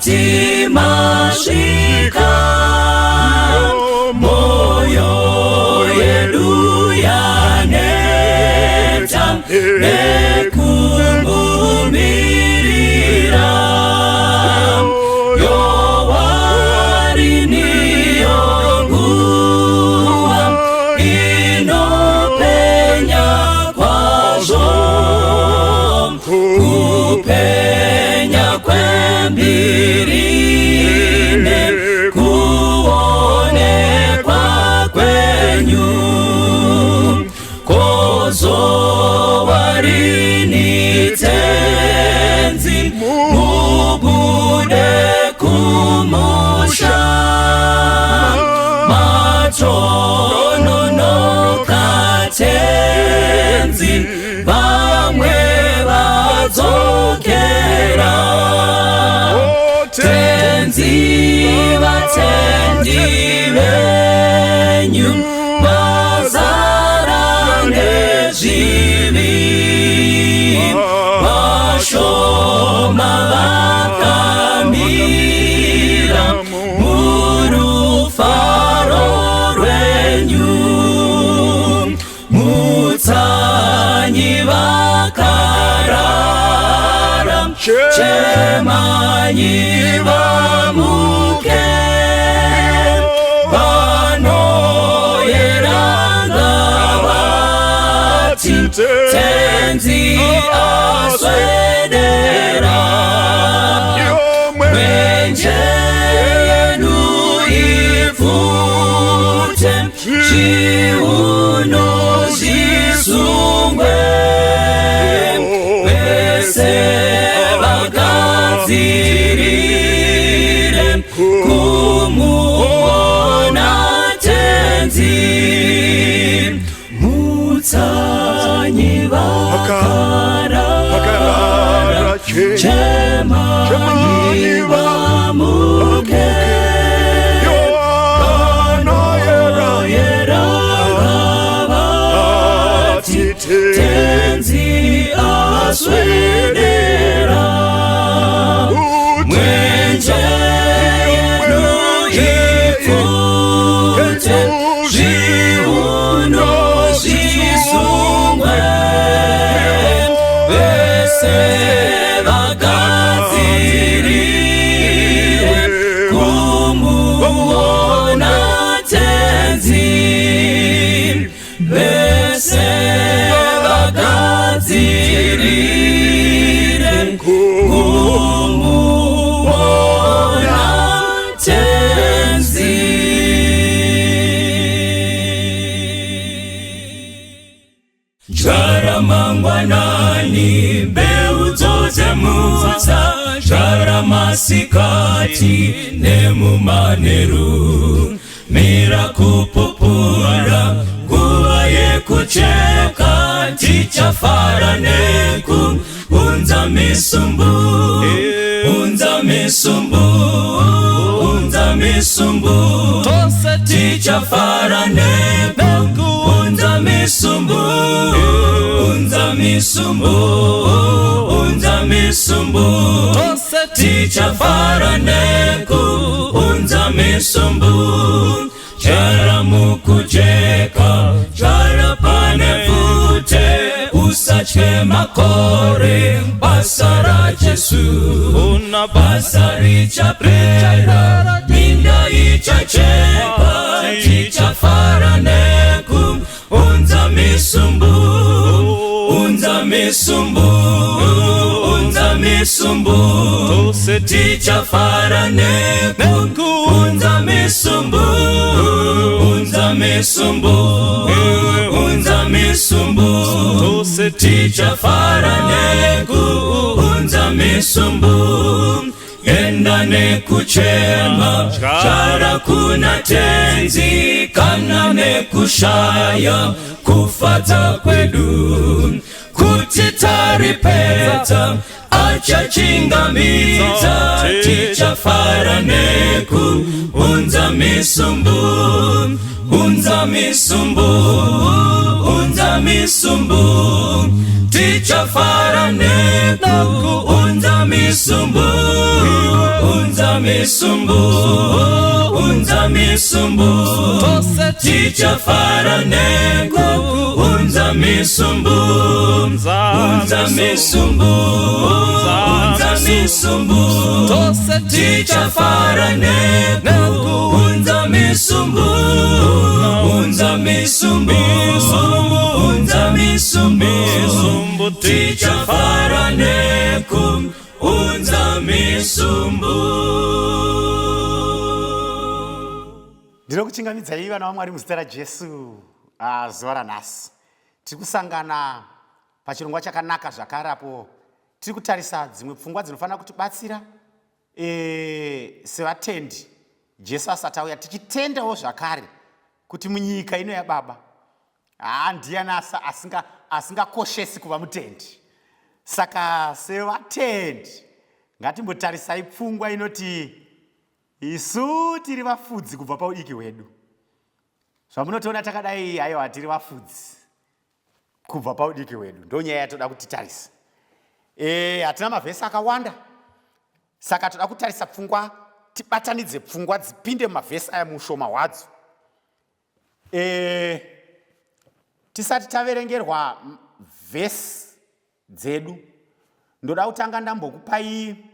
Musati masvika, moyo yedu yaneta nekumumirira. Yowari niyo nguva inopenya kwazvo, kupenya kwembirine kuonekwa kwenyu. Kozowarini Tenzi mubude kumusha, matononoka Tenzi, vamwe vadzokera. Tenzi, vatendi venyu vazara nezvivi, vashoma vakamira murufaro rwenyu. Mutsanyi vakarara, chemanyi vamuke, vanoyeranga vati Tenzi aswedera. Mwenje yedu ipfute, zviuno zvisungwe, vese vagadzirire kumuona Tenzi. Mutsanyi vakarara, chemanyi vamuke, vanoyera vati Tenzi aswedera. Mwenje yedu ipfute, zviuno zvisungwe, vese vagadzirire kumuona Tenzi, vese vagadzirire kumuona Tenzi. Dzvara mangwanani mbeu dzemutsa, dzvara masikati nemumanheru. Mira kupupura, nguva yekucheka, tichafara neku unza misumbu, unza misumbu, unza misumbu. Tichafara neku unza misumbu, unza misumbu, unza misumbu. Tichafara neku unza misumbu. Dzvara mukujeka, dzvara pane bvute, usatye makore, basa raJesu basa richapera, minda ichachekwa, tichafara neku unza misumbu, unza misumbu, unza misumbu. Tichafara neku unza misumbu, unza misumbu, unza misumbu. Tichafara neku unza misumbu. Enda nekuchema, dzvara kuna Tenzi, kana nekushaya kufadza kwedu, kuti taripedza achachingamidza. Tichafara neku unza misumbu, unza misumbu, unza misumbu. Tichafara neku unza misumbu, unza Unza misumbu, unza misumbu, tichafara neku. Unza misumbu, unza misumbu, unza misumbu, tichafara neku. Unza misumbu, unza misumbu, unza misumbu, tichafara neku. Unza misumbu. Ndinokuchingamidzai vana vaMwari muzita raJesu. Zuva ranhasi tiri kusangana pachirongwa chakanaka zvakare apo tiri kutarisa dzimwe pfungwa dzinofanira kutibatsira sevatendi Jesu asati auya, tichitendawo zvakare kuti munyika ino yababa haa ndiyani asingakoshesi kuva mutendi. Saka sevatendi ngatimbotarisai pfungwa inoti isu tiri vafudzi kubva paudiki hwedu. Zvamunotoona takadai, haiwa, tiri vafudzi kubva paudiki hwedu. Ndo nyaya yatoda kuti titarisa. Hatina mavhesi akawanda, saka toda kutarisa pfungwa, tibatanidze pfungwa dzipinde mumavhesi aya muushoma hwadzo. Tisati taverengerwa vhesi dzedu, ndoda kutanga ndambokupai,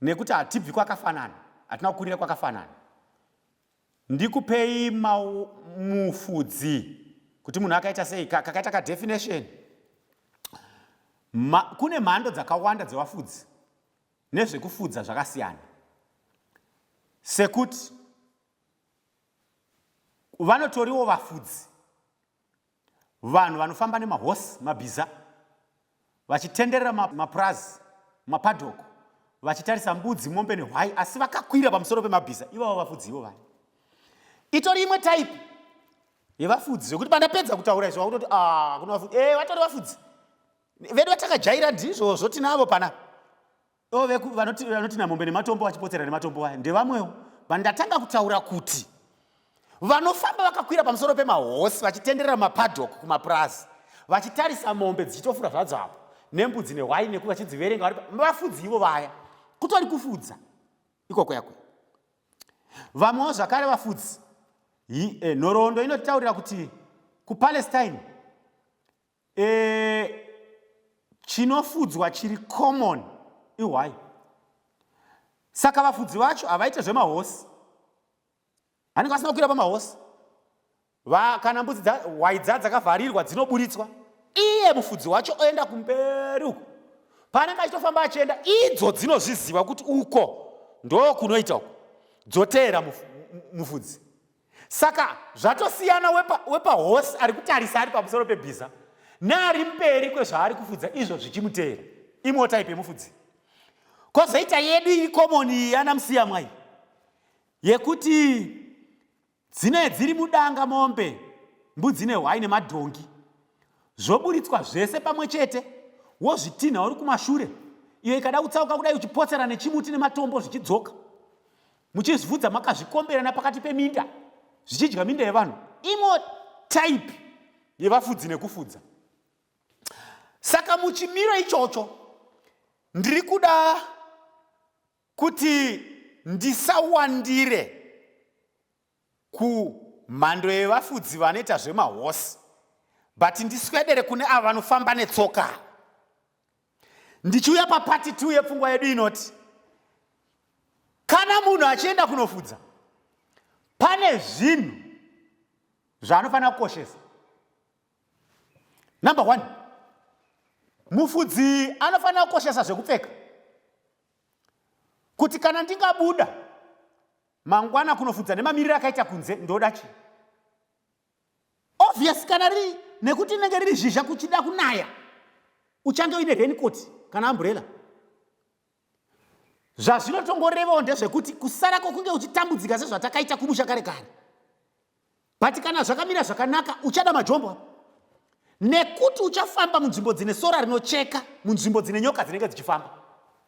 nekuti hatibvi kwakafanana, hatina kukurira kwakafanana. Ndikupei mufudzi kuti munhu akaita sei, kakaita kadefinition. Kune mhando dzakawanda dzevafudzi nezvekufudza zvakasiyana, sekuti vanotoriwo vafudzi vanhu vanofamba nemahosi, mabhiza, vachitenderera mapurazi, mapadhoko, vachitarisa mbudzi, mombe nehwai, asi vakakwira pamusoro pemabhiza. Ivavo vafudzi ivo vaya. Itori imwe type yevafudzi, zvekuti pandapedza kutaura izvo vakutoti, ah, kuna vafudzi. Vatori vafudzi vedu vatakajaira, ndizvozvo tinavo pana vanoti namombe nematombo, vachipotsera nematombo vaya, ndevamwewo. Vandatanga kutaura kuti vanofamba vakakwira pamusoro pemahosi, vachitenderera mapaddock kumapurazi, vachitarisa mombe dzichitofura zvadzo apo nembudzi nehwai, neku vachidziverenga vari vafudzi ivo vaya. Kutori kufudza ikoko yakwe. Vamwewo zvakare vafudzi, nhoroondo inotitaurira kuti kuPalestine chinofudzwa chiri common ihwai. Saka vafudzi vacho havaite zvemahosi, anenge vasina kukwira pamahosi. Kana mbudzi hwai dza dzakavharirwa dzinoburitswa, iye mufudzi wacho oenda kumberi uko. Paanenge achitofamba achienda, idzo dzinozviziva kuti uko ndo kunoita uko, dzoteera mufudzi. Saka zvatosiyana wepahosi ari kutarisa ari pamusoro pebhiza neari mberi kwezvaari kufudza izvo zvichimuteera. Imwe type yemufudzi. Kozoita yedu iri common iyi yana musiyamwa iyi, yekuti dzine dziri mudanga mombe, mbudzi nehwai nemadhongi, zvoburitswa zvese pamwe chete, wozvitinha uri kumashure. Iyo ikada kutsauka kudai, uchipotsera nechimuti nematombo, zvichidzoka, muchizvivudza makazvikomberana pakati peminda, zvichidya minda yevanhu. Imwe type yevafudzi nekufudza. Saka muchimiro ichocho ndiri kuda kuti ndisawandire kumhando yevafudzi vanoita zvemahosi, but ndiswedere kune ava vanofamba netsoka, ndichiuya papart 2 yepfungwa yedu inoti kana munhu achienda kunofudza, pane zvinhu zvaanofanira kukoshesa. Number 1, mufudzi anofanira kukoshesa zvekupfeka, kuti kana ndingabuda mangwana kunofudza nemamiriro akaita kunze, ndoda chii? Obvious, kana riri nekuti rinenge riri zhizha, kuchida kunaya, uchange uine raincoat kana umbrella. Zvazvinotongorevawo ndezvekuti kusara kwokunge uchitambudzika sezvatakaita kumusha kare kare, but kana zvakamira zvakanaka uchada majombo apo, nekuti uchafamba munzvimbo dzine sora rinocheka, munzvimbo dzine nyoka dzinenge dzichifamba.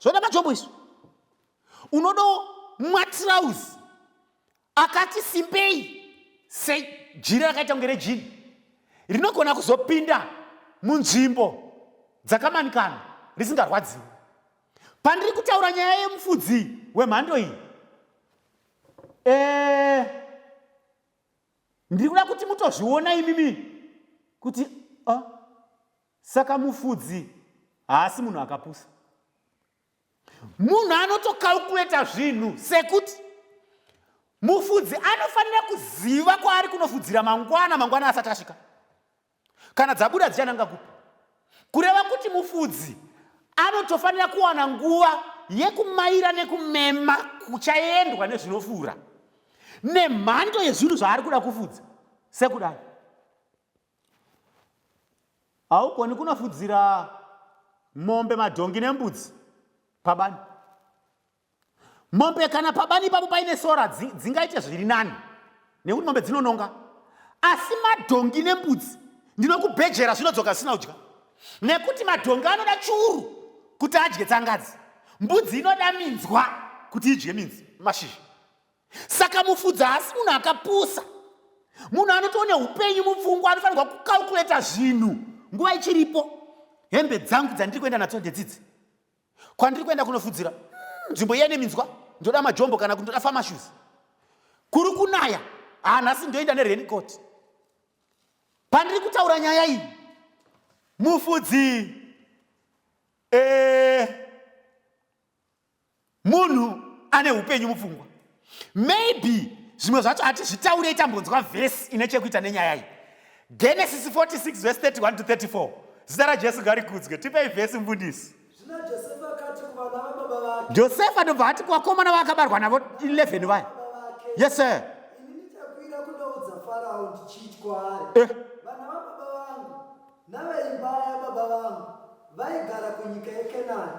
Zvoda majombo izvo. Unodawo matrauzi akati simbei sejira rakaita kunge rejini, rinogona kuzopinda munzvimbo dzakamanikana risingarwadziwi. Pandiri kutaura nyaya yemufudzi wemhando iyi eh, ndiri kuda kuti mutozviona imimi kuti ah, saka mufudzi haasi munhu akapusa. Munhu anotokalkuleta zvinhu sekuti mufudzi anofanira kuziva kwaari kunofudzira mangwana mangwana asati asvika kana dzabuda dzichananga kupi. Kureva kuti mufudzi anotofanira kuwana nguva yekumaira nekumema kuchaendwa nezvinofura nemhando yezvinhu zvaari kuda kufudza sekudai. Haugoni kunofudzira mombe, madhongi nembudzi pabani. Mombe kana pabani ipapo paine sora dzingaite zviri nani nekuti mombe dzinononga, asi madhongi nembudzi ndinokubhejera zvinodzoka zvisina kudya nekuti madhongi anoda churu kuti adye tsangadzi, mbudzi inoda minzwa kuti idye minzi mashizha. Saka mufudzi haasi munhu akapusa, munhu anotoone upenyu mupfungwa, anofanirwa kukalkuleta zvinhu nguva ichiripo. Hembe dzangu dzandiri kuenda nadzo ndedzidzi, kwandiri kuenda kunofudzira hmm, nzvimbo iya neminzwa, ndoda majombo kana kuti ndoda famashoes. Kuri kunaya, haa nhasi ndoenda neraincoat. Pandiri kutaura nyaya iyi, mufudzi eh, Munhu ane upenyu mupfungwa. Maybe zvimwe zvacho hatizvitaurei tambonzwa vhesi ine chekuita nenyaya iyi. Genesis 46 verse 31 to 34. Zita raJesu ngarikudzwe. Tipei vhesi mfundisi. Zvino Josefa akati kuvana vababa vake. Josefa ndobva ati kuvakomana vaakabarwa navo 11 vaya. Yes sir. Ini ndichakwira kundoudza Farao ndichiti kwaari. Eh. Vana vababa vangu Naveimba yababa vangu vaigara kunyika yeKenani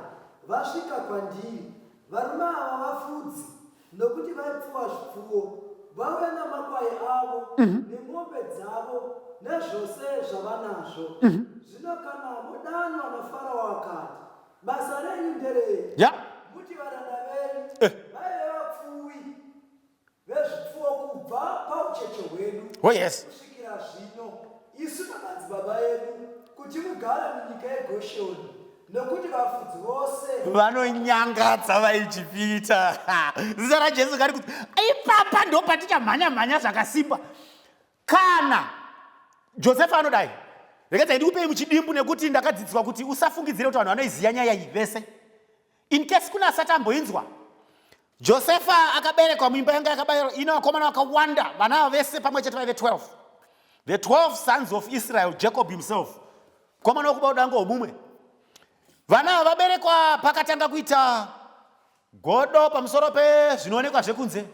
vasvika kwandiri. Varume ava vafudzi, nokuti vaipfuwa zvipfuwo. Vauya namakwai avo nen'ombe dzavo nezvose zvavanazvo. Zvino kana vodanwa naFarao akati, Basa renyu nderei? Ya. Muti varanda venyu vaive vapfuwi vezvipfuwo kubva paucheche hwedu oh, yes. kusvikira zvino, isu namadzibaba edu, kuti mugare munyika yeGosheni, nokuti vafudzi vose vanonyangadza vaIjipita. Zita raJesu ngari kuti ipapa ndo patichamhanya mhanya zvakasimba. Kana Josefa anodai, regedzai ndikupei muchidimbu nekuti ndakadzidziswa kuti usafungidzire kuti vanhu vanoiziva nyaya iyi vese. In case kune asati amboinzwa, Josefa akaberekwa muimba yanga yakabayirwa ine vakomana vakawanda, vana ava vese pamwe chete vaive 12. The 12 sons of Israel, Jacob himself. Mukomana wekuba udango hwomumwe. Vana ava vaberekwa pakatanga kuita godo pamusoro pezvinoonekwa zvekunze.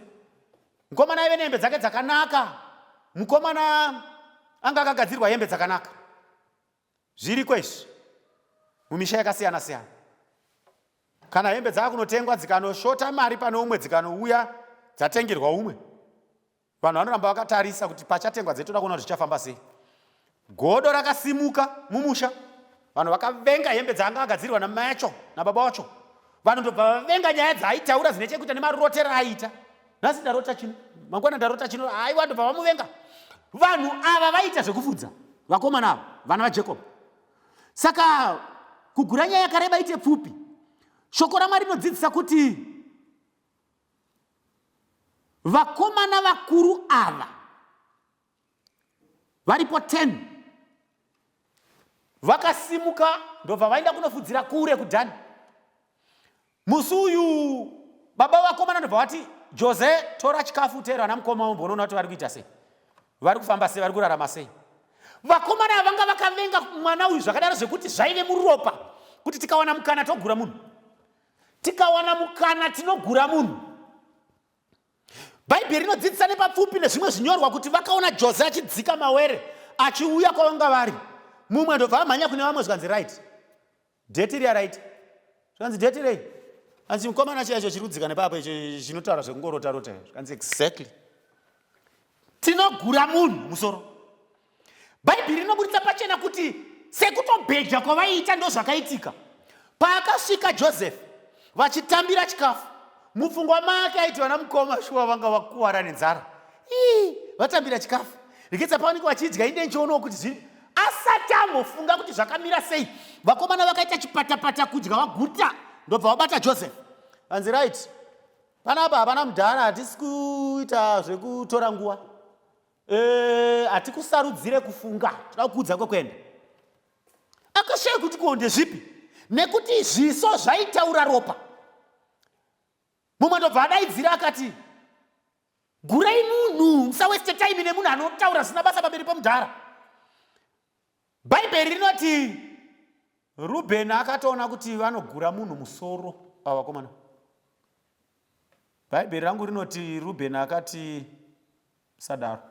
Mukomana aive nehembe dzake dzakanaka. Mukomana anga akagadzirwa hembe dzakanaka. Zviriko izvi mumisha yakasiyana siyana. Kana hembe dzakunotengwa dzikanoshota mari pane umwe dzikanouya dzatengerwa umwe, vanhu vanoramba vakatarisa kuti pachatengwa dzetoda kuona kuti zvichafamba sei. Godo rakasimuka mumusha, vanhu vakavenga hembe dzaanga agadzirwa namai acho nababa wacho. Vanhu ndobva vavenga nyaya dzaaitaura dzine chekuita nemarotero aiita. Nhasi ndarota chino, mangwana ndarota chino, aiwa ndobva vamuvenga. Vanhu ava vaiita zvekufudza vakomana ava, vana vaJacob. Saka kugura nyaya yakareba ite pfupi, shoko raMwari rinodzidzisa kuti vakomana vakuru ava varipo 10 vakasimuka ndobva vaenda kunofudzira kure kudhani. Musi uyu baba vakomana ndobva vati Jose tora chikafu uteere vana mukoma umbonoona kuti vari kuita sei, vari kufamba sei, vari kurarama sei. Vakomana ava vanga vakavenga mwana uyu zvakadaro zvekuti zvaive muropa kuti tikawana mukana togura munhu, tikawana mukana tinogura munhu. Bhaibheri rinodzidzisa nepapfupi nezvimwe zvinyorwa kuti vakaona Jose achidzika mawere achiuya kwavanga vari. Mumwe ndobva amhanya kune vamwe zvikanzi right. Date riya raita. Zvikanzi date rei? Anzi mukomana chiya icho chiri kudzika nepapo icho chinotaura zvekungorota rota. Zvikanzi exactly. Tinogura munhu musoro. Bhaibheri rinoburitsa pachena kuti sekutobheja kwavaiita ndozvakaitika. Paakasvika Joseph vachitambira chikafu, mupfungwa make aiti vana mukoma shuwa vanga vakuwara nenzara. Ii, vatambira chikafu. Rekedza pavanenge vachidya inde ndichionawo kuti zviri asati ambofunga kuti zvakamira sei. Vakomana vakaita chipatapata kudya vaguta ndobva vabata Joseph. Anzi right. Panapa hapana mudhara, hatisi kuita zvekutora nguva. Eh, hatikusarudzire kufunga, toda kukuudza kwekuenda. Akashaya kuti ko ndezvipi, nekuti zviso zvaitaura ropa. Mumwe ndobva adaidzira akati, gurai munhu, musaweste time nemunhu anotaura zvisina basa pamberi pemudhara. Bhaibheri rinoti Rubheni akatoona kuti vanogura munhu musoro ava vakomana. Bhaibheri rangu rinoti Rubheni akati sadaro,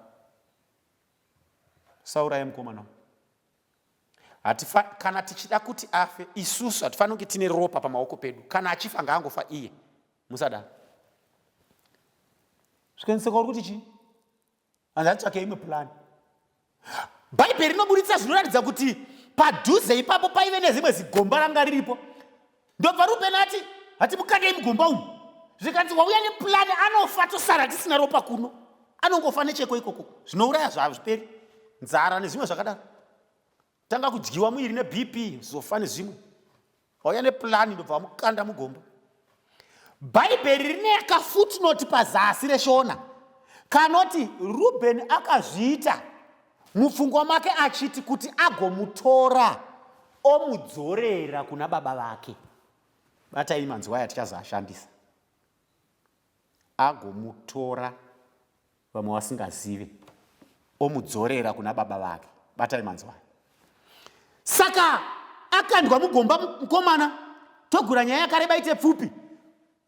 sauraye mukomana. Hatifa, kana tichida kuti afe isusu hatifaniri kunge tine ropa pamaoko pedu. Kana achifa ngaangofa iye, musadaro. Zvikanetseka uri kuti chii? Hanzi atsvake imwe plan. Bhaibheri rinoburitsa zvinoratidza kuti padhuze ipapo paive nezimwe zigomba ranga riripo. Ndobva Rubheni ati, hatimukandei mugomba umu. Zvikanzi wauya neplan anofa tosara tisina ropa kuno. Anongofa necheko ikoko. Zvinouraya zvazviperi. Nzara nezvimwe zvakadaro. Tanga kudyiwa muiri neBP zofa nezvimwe. Wauya neplan ndobva wamukanda mugomba. Bhaibheri rine kafootnote pazasi reshona kanoti Rubheni akazviita mupfungwa make achiti kuti agomutora omudzorera kuna baba vake. Batai manzwi aya tichazoashandisa. Agomutora vamwe vasingazive omudzorera kuna baba vake. Batai manzwi aya. Saka akandwa mugomba mukomana, togura nyaya yakareba ite pfupi.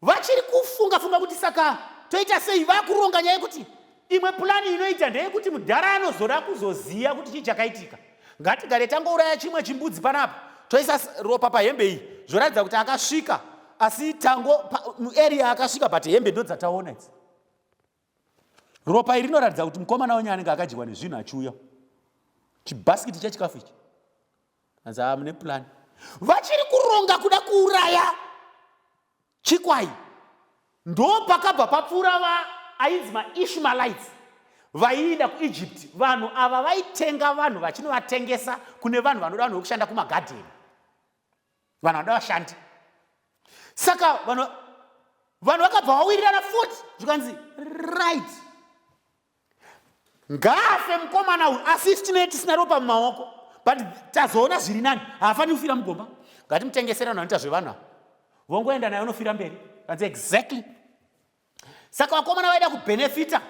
Vachiri kufunga funga kuti saka toita sei, vakuronga nyaya yekuti imwe pulani inoita ndeyekuti mudhara anozoda kuzoziva kuti chii chakaitika. Ngatigare tangouraya chimwe chimbudzi panapa toisa ropa pahembe iyi, zvoratidza kuti akasvika, asi tango muarea akasvika, but hembe ndodzataona idzi. Ropa iri rinoratidza kuti mukomana wenyu anenge akadyiwa nezvinhu achiuya. Chibhasikiti chechikafu ichi. Hanzi haa mune plan. Vachiri kuronga kuda kuuraya chikwai. Ndopakabva papfuura va ainzi maIshmaelites vaiinda kuEgypt. Vanhu ava vaitenga vanhu vachinovatengesa kune vanhu vanoda vanhu vekushanda kumagadheni. Vanhu vanoda vashandi. Saka vanhu vakabva vawirirana futi zvikanzi right. Ngaafe mukomana uyu, asi isu tinee tisina ropa mumaoko, but tazoona zviri nani, haafaniri kufira mugomba. Ngatimutengesere vanhu vanoita zvevanhu ava, vongoenda naye unofira mberi. Kanzi exactly. Saka vakomana vaida kubenefita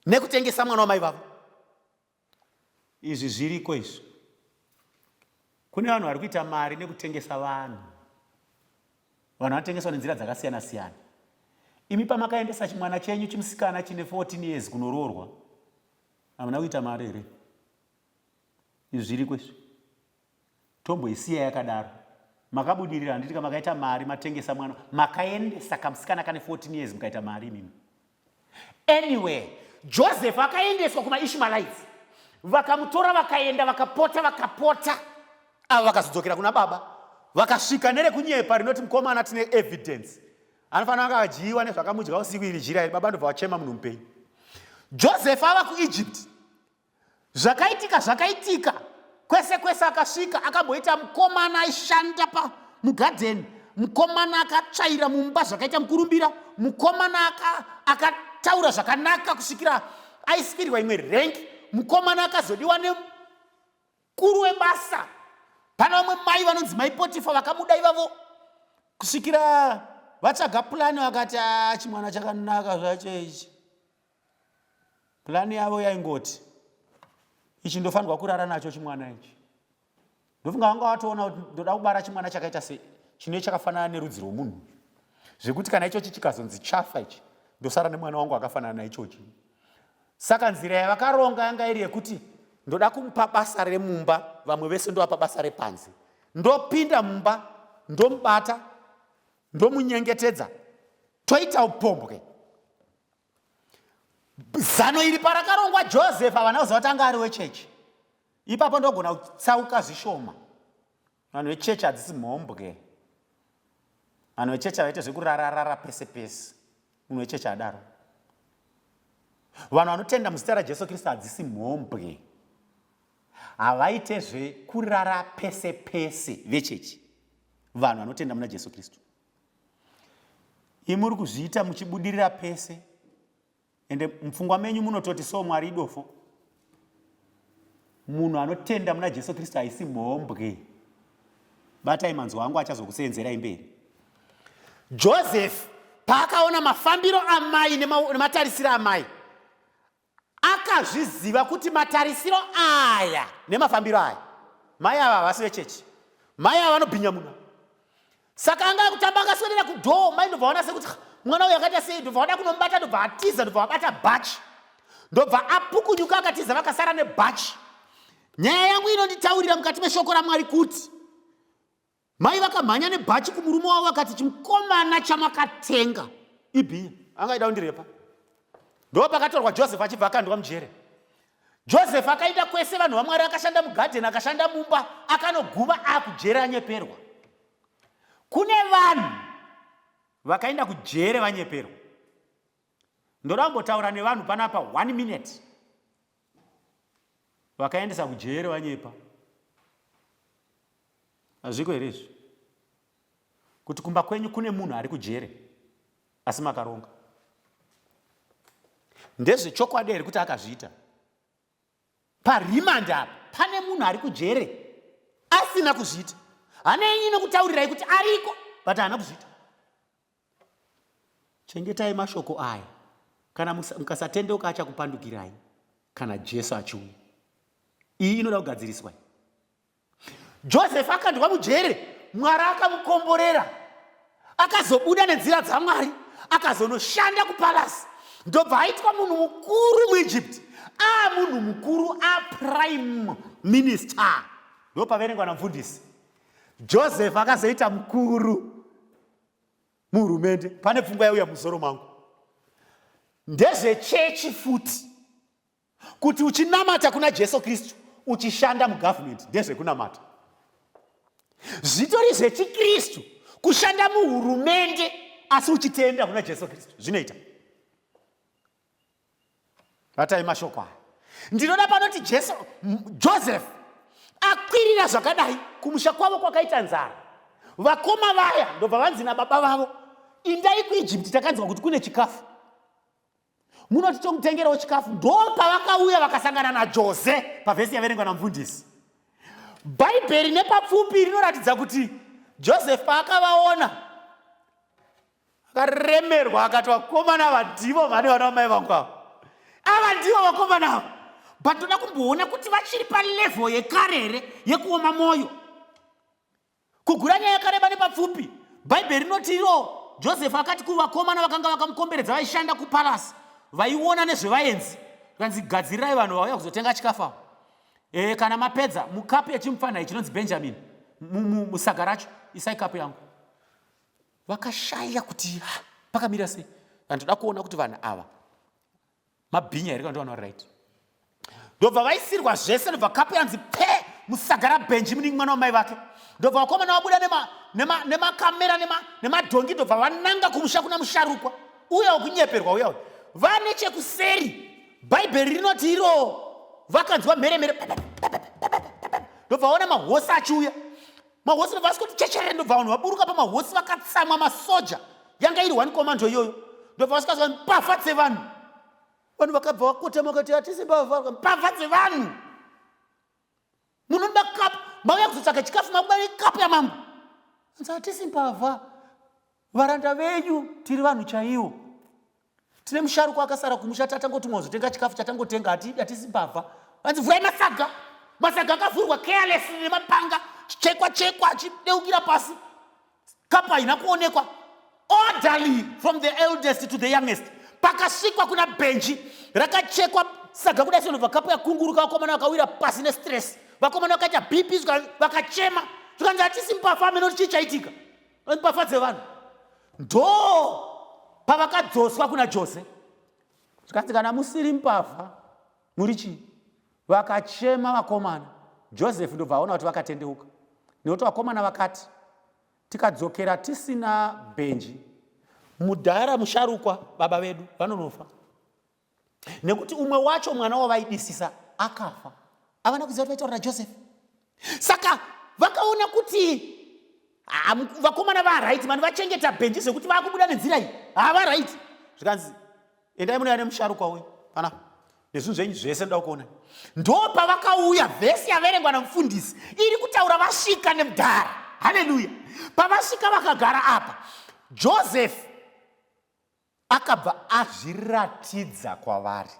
nekutengesa mwana wamai vavo. Izvi zviriko izvi. Kune vanhu vari kuita mari nekutengesa vanhu. Vanhu vanotengeswa nenzira dzakasiyana siyana. Imi pamakaendesa chimwana chenyu chimusikana chine 14 years kunoroorwa, hamuna kuita mari here? Izvi zviriko izvi. Tomboisiya yakadaro. Makabudirira handiti ka makaita mari matengesa mwana makaendesa kamusikana kane 14 years mukaita mari imimi. Anyway, Joseph akaendeswa kumaIshmaelites vakamutora vakaenda vakapota vakapota ava vakazodzokera kuna baba vakasvika nerekunyepa rinoti mukomana tine evidence anofanira anga adyiwa nezvakamudya usiku iri jira iri baba ndobva vachema munhu mupenyu. Joseph ava kuEgypt. Zvakaitika zvakaitika kwese kwese akasvika akamboita mukomana aishanda pa mugadheni mukomana akatsvaira mumba zvakaita mukurumbira mukomana akataura zvakanaka kusvikira aisikirwa imwe rank mukomana akazodiwa nemukuru webasa pana vamwe mai vanonzi mai Potifa vakamuda ivavo kusvikira vatsvaga pulani vakati ah, chimwana chakanaka zvacho ichi. Plan yavo yaingoti ichi ndofanirwa kurara nacho chimwana ichi. Ndofunga vanga vatoona kuti ndoda kubara chimwana chakaita se chine chakafanana nerudzi rwomunhu uyu. Zvekuti kana ichochi chikazonzi chafa ichi ndosara nemwana wangu akafanana naichochi. Saka nzira yavakaronga yanga iri yekuti ndoda kumupa basa remumba, vamwe vese ndovapa basa repanze. Ndopinda mumba ndomubata ndomunyengetedza toita upombwe. Zano iri parakarongwa Joseph havana kuziva kuti anga ari wechechi. Ipapo ndogona kutsauka zvishoma. Vanhu vechechi hadzisi mhombwe. Vanhu vechechi havaite zvekurararara pese pese. Munhu wechechi adaro. Vanhu vanotenda muzita raJesu Kristu hadzisi mhombwe. Havaite zvekurara pese pese vechechi. Vanhu vanotenda muna Jesu Kristu. Imuri kuzviita muchibudirira pese ende mupfungwa menyu munototi so Mwari idofo. Munhu anotenda muna Jesu Kristu haisi mhombwe. Batai manzwi angu achazokuseenzerai mberi. Joseph paakaona mafambiro amai nematarisiro amai akazviziva kuti matarisiro aya nemafambiro aya mai ava havasi vechechi mai ava vanobhinya munhu saka anga akutamba akaswedera kudhoo mai ndobva vaona sekuti mwana uyu akaita sei ndobva vada kunomubata ndobva atiza ndobva vabata bhachi ndobva apukunyuka akatiza vakasara nebhachi nyaya yangu inonditaurira mukati meshoko ramwari kuti Mai vakamhanya nebhachi kumurume wavo vakati chimukomana chamakatenga ibhinya anga aida kundirepa. Ndo pakatorwa Joseph achibva akandwa mujere. Joseph akaenda kwese vanhu vaMwari akashanda mugadheni akashanda mumba akanoguma akujere anyeperwa. Kune vanhu vakaenda kujere vanyeperwa. Ndoda kumbotaura nevanhu panapa one minute. Vakaendesa kujere vanyepa. Hazviko here izvi? Kuti kumba kwenyu kune munhu ari kujere asi makaronga. Ndezvechokwadi here kuti akazviita? Paremand apa pane munhu ari kujere asina kuzviita. Hanei nokutaurirai kuti ariko but haana kuzviita. Chengetai mashoko aya, kana mukasatendeuka achakupandukirai kana Jesu achiuya. Iyi inoda kugadziriswa. Joseph akandwa mujere, Mwari akamukomborera, akazobuda nenzira dzaMwari, akazonoshanda kupalasi, ndobva aitwa munhu mukuru muEgypt, a munhu mukuru, a prime minister. Ndopaverengwa namfundisi. Joseph akazoita mukuru muhurumende. Pane pfungwa yauya musoro mangu, ndezvechechi futi kuti uchinamata kuna Jesu Kristu uchishanda mugavhumendi ndezvekunamata. Zvitori zvechikristu kushanda muhurumende asi uchitenda kuna Jesu Kristu zvinoita. Batai mashoko aya. Ndinoda panoti Jesu Joseph akwirira zvakadai kumusha kwavo kwakaita nzara. Vakoma vaya ndobva vanzi nababa vavo, indai kuIjipti takanzwa kuti kune chikafu. Munoti tomutengerawo chikafu. Ndo pavakauya vakasangana naJose pavhesi yaverengwa namufundisi. Bhaibheri nepapfupi rinoratidza kuti Joseph paakavaona akaremerwa akati vakomana ava ndivo vane vana vamai vangu ava ava ndivo vakomana ava but toda kumboona kuti vachiri palevel yekare here yekuoma mwoyo kugura nyaya yakareba nepapfupi bhaibheri rinoti iro joseph akati kuvakomana vakanga vakamukomberedza vaishanda kupalasi vaiona nezvevaenzi kanzi gadzirirai vanhu vauya kuzotenga chikafu avo e, kana mapedza mukapu yechimupfanha chinonzi benjamin musaga racho isai kapu yangu vakashaya kuti pakamira sei vanhu toda kuona kuti vanhu ava mabhinya here kana vari right ndobva vaisirwa zvese ndobva kapu yanzi pe musaga rabhenji muningi mwana wamai vake ndobva vakomana vabuda nemakamera nemadhongi ndobva vananga kumusha kuna musharukwa uya wekunyeperwa uya uya vane chekuseri bhaibheri rinoti iro vakanzwa mheremhere ndobva vaona mahosi achiuya mahosi ndobva vasikuti checherere ndobva vanhu vaburuka pamahosi vakatsamwa masoja yanga iri one commando iyoyo ndobva vasikazi mbavha dzevanhu vanhu vakabva vakotama vakati hatisi mbavha mbavha dzevanhu munoda kapu mauya kuzotsvaga chikafu makuba kapu yamambo anzi hatisi mbavha Varanda venyu tiri vanhu chaiwo. Tine musharukwa akasara kumusha tatangotumwa kuzotenga chikafu chatangotenga hatisi mbavha. Vanzi vhurai masaga. Masaga akavhurwa careless nemapanga chekwa chekwa achideukira pasi. Kapu haina kuonekwa. Orderly from the eldest to the youngest. Pakasvikwa kuna Benji rakachekwa saga kudai sonobva kapu yakunguruka vakomana vakawira pasi nestress. Vakomana vakaita BP vakachema. Zvikanzi hatisi mbavha ameno chii chaitika. Mbavha dzevanhu ndo pavakadzoswa kuna Jose zvikanzi kana musiri mbavha muri chii vakachema vakomana Joseph ndobva aona kuti vakatendeuka nekuti vakomana vakati tikadzokera tisina bhenji mudhara musharukwa baba vedu vanonofa nekuti umwe wacho mwana wavaidisisa akafa avana kuziva kuti vaitaura najoseph saka vakaona kuti Ah, vakomana varight mani, vachengeta bhenji zvekuti vakubuda nenzira iyi, havaright. Zvikanzi, endai munouya nemusharukwa uyu pana nezvinhu zvenyu zvese, ndoda kuona. Ndo pavakauya. Vhesi yaverengwa namufundisi iri kutaura vasvika nemudhara. Haleluya! Pavasvika vakagara apa, Joseph akabva azviratidza kwavari.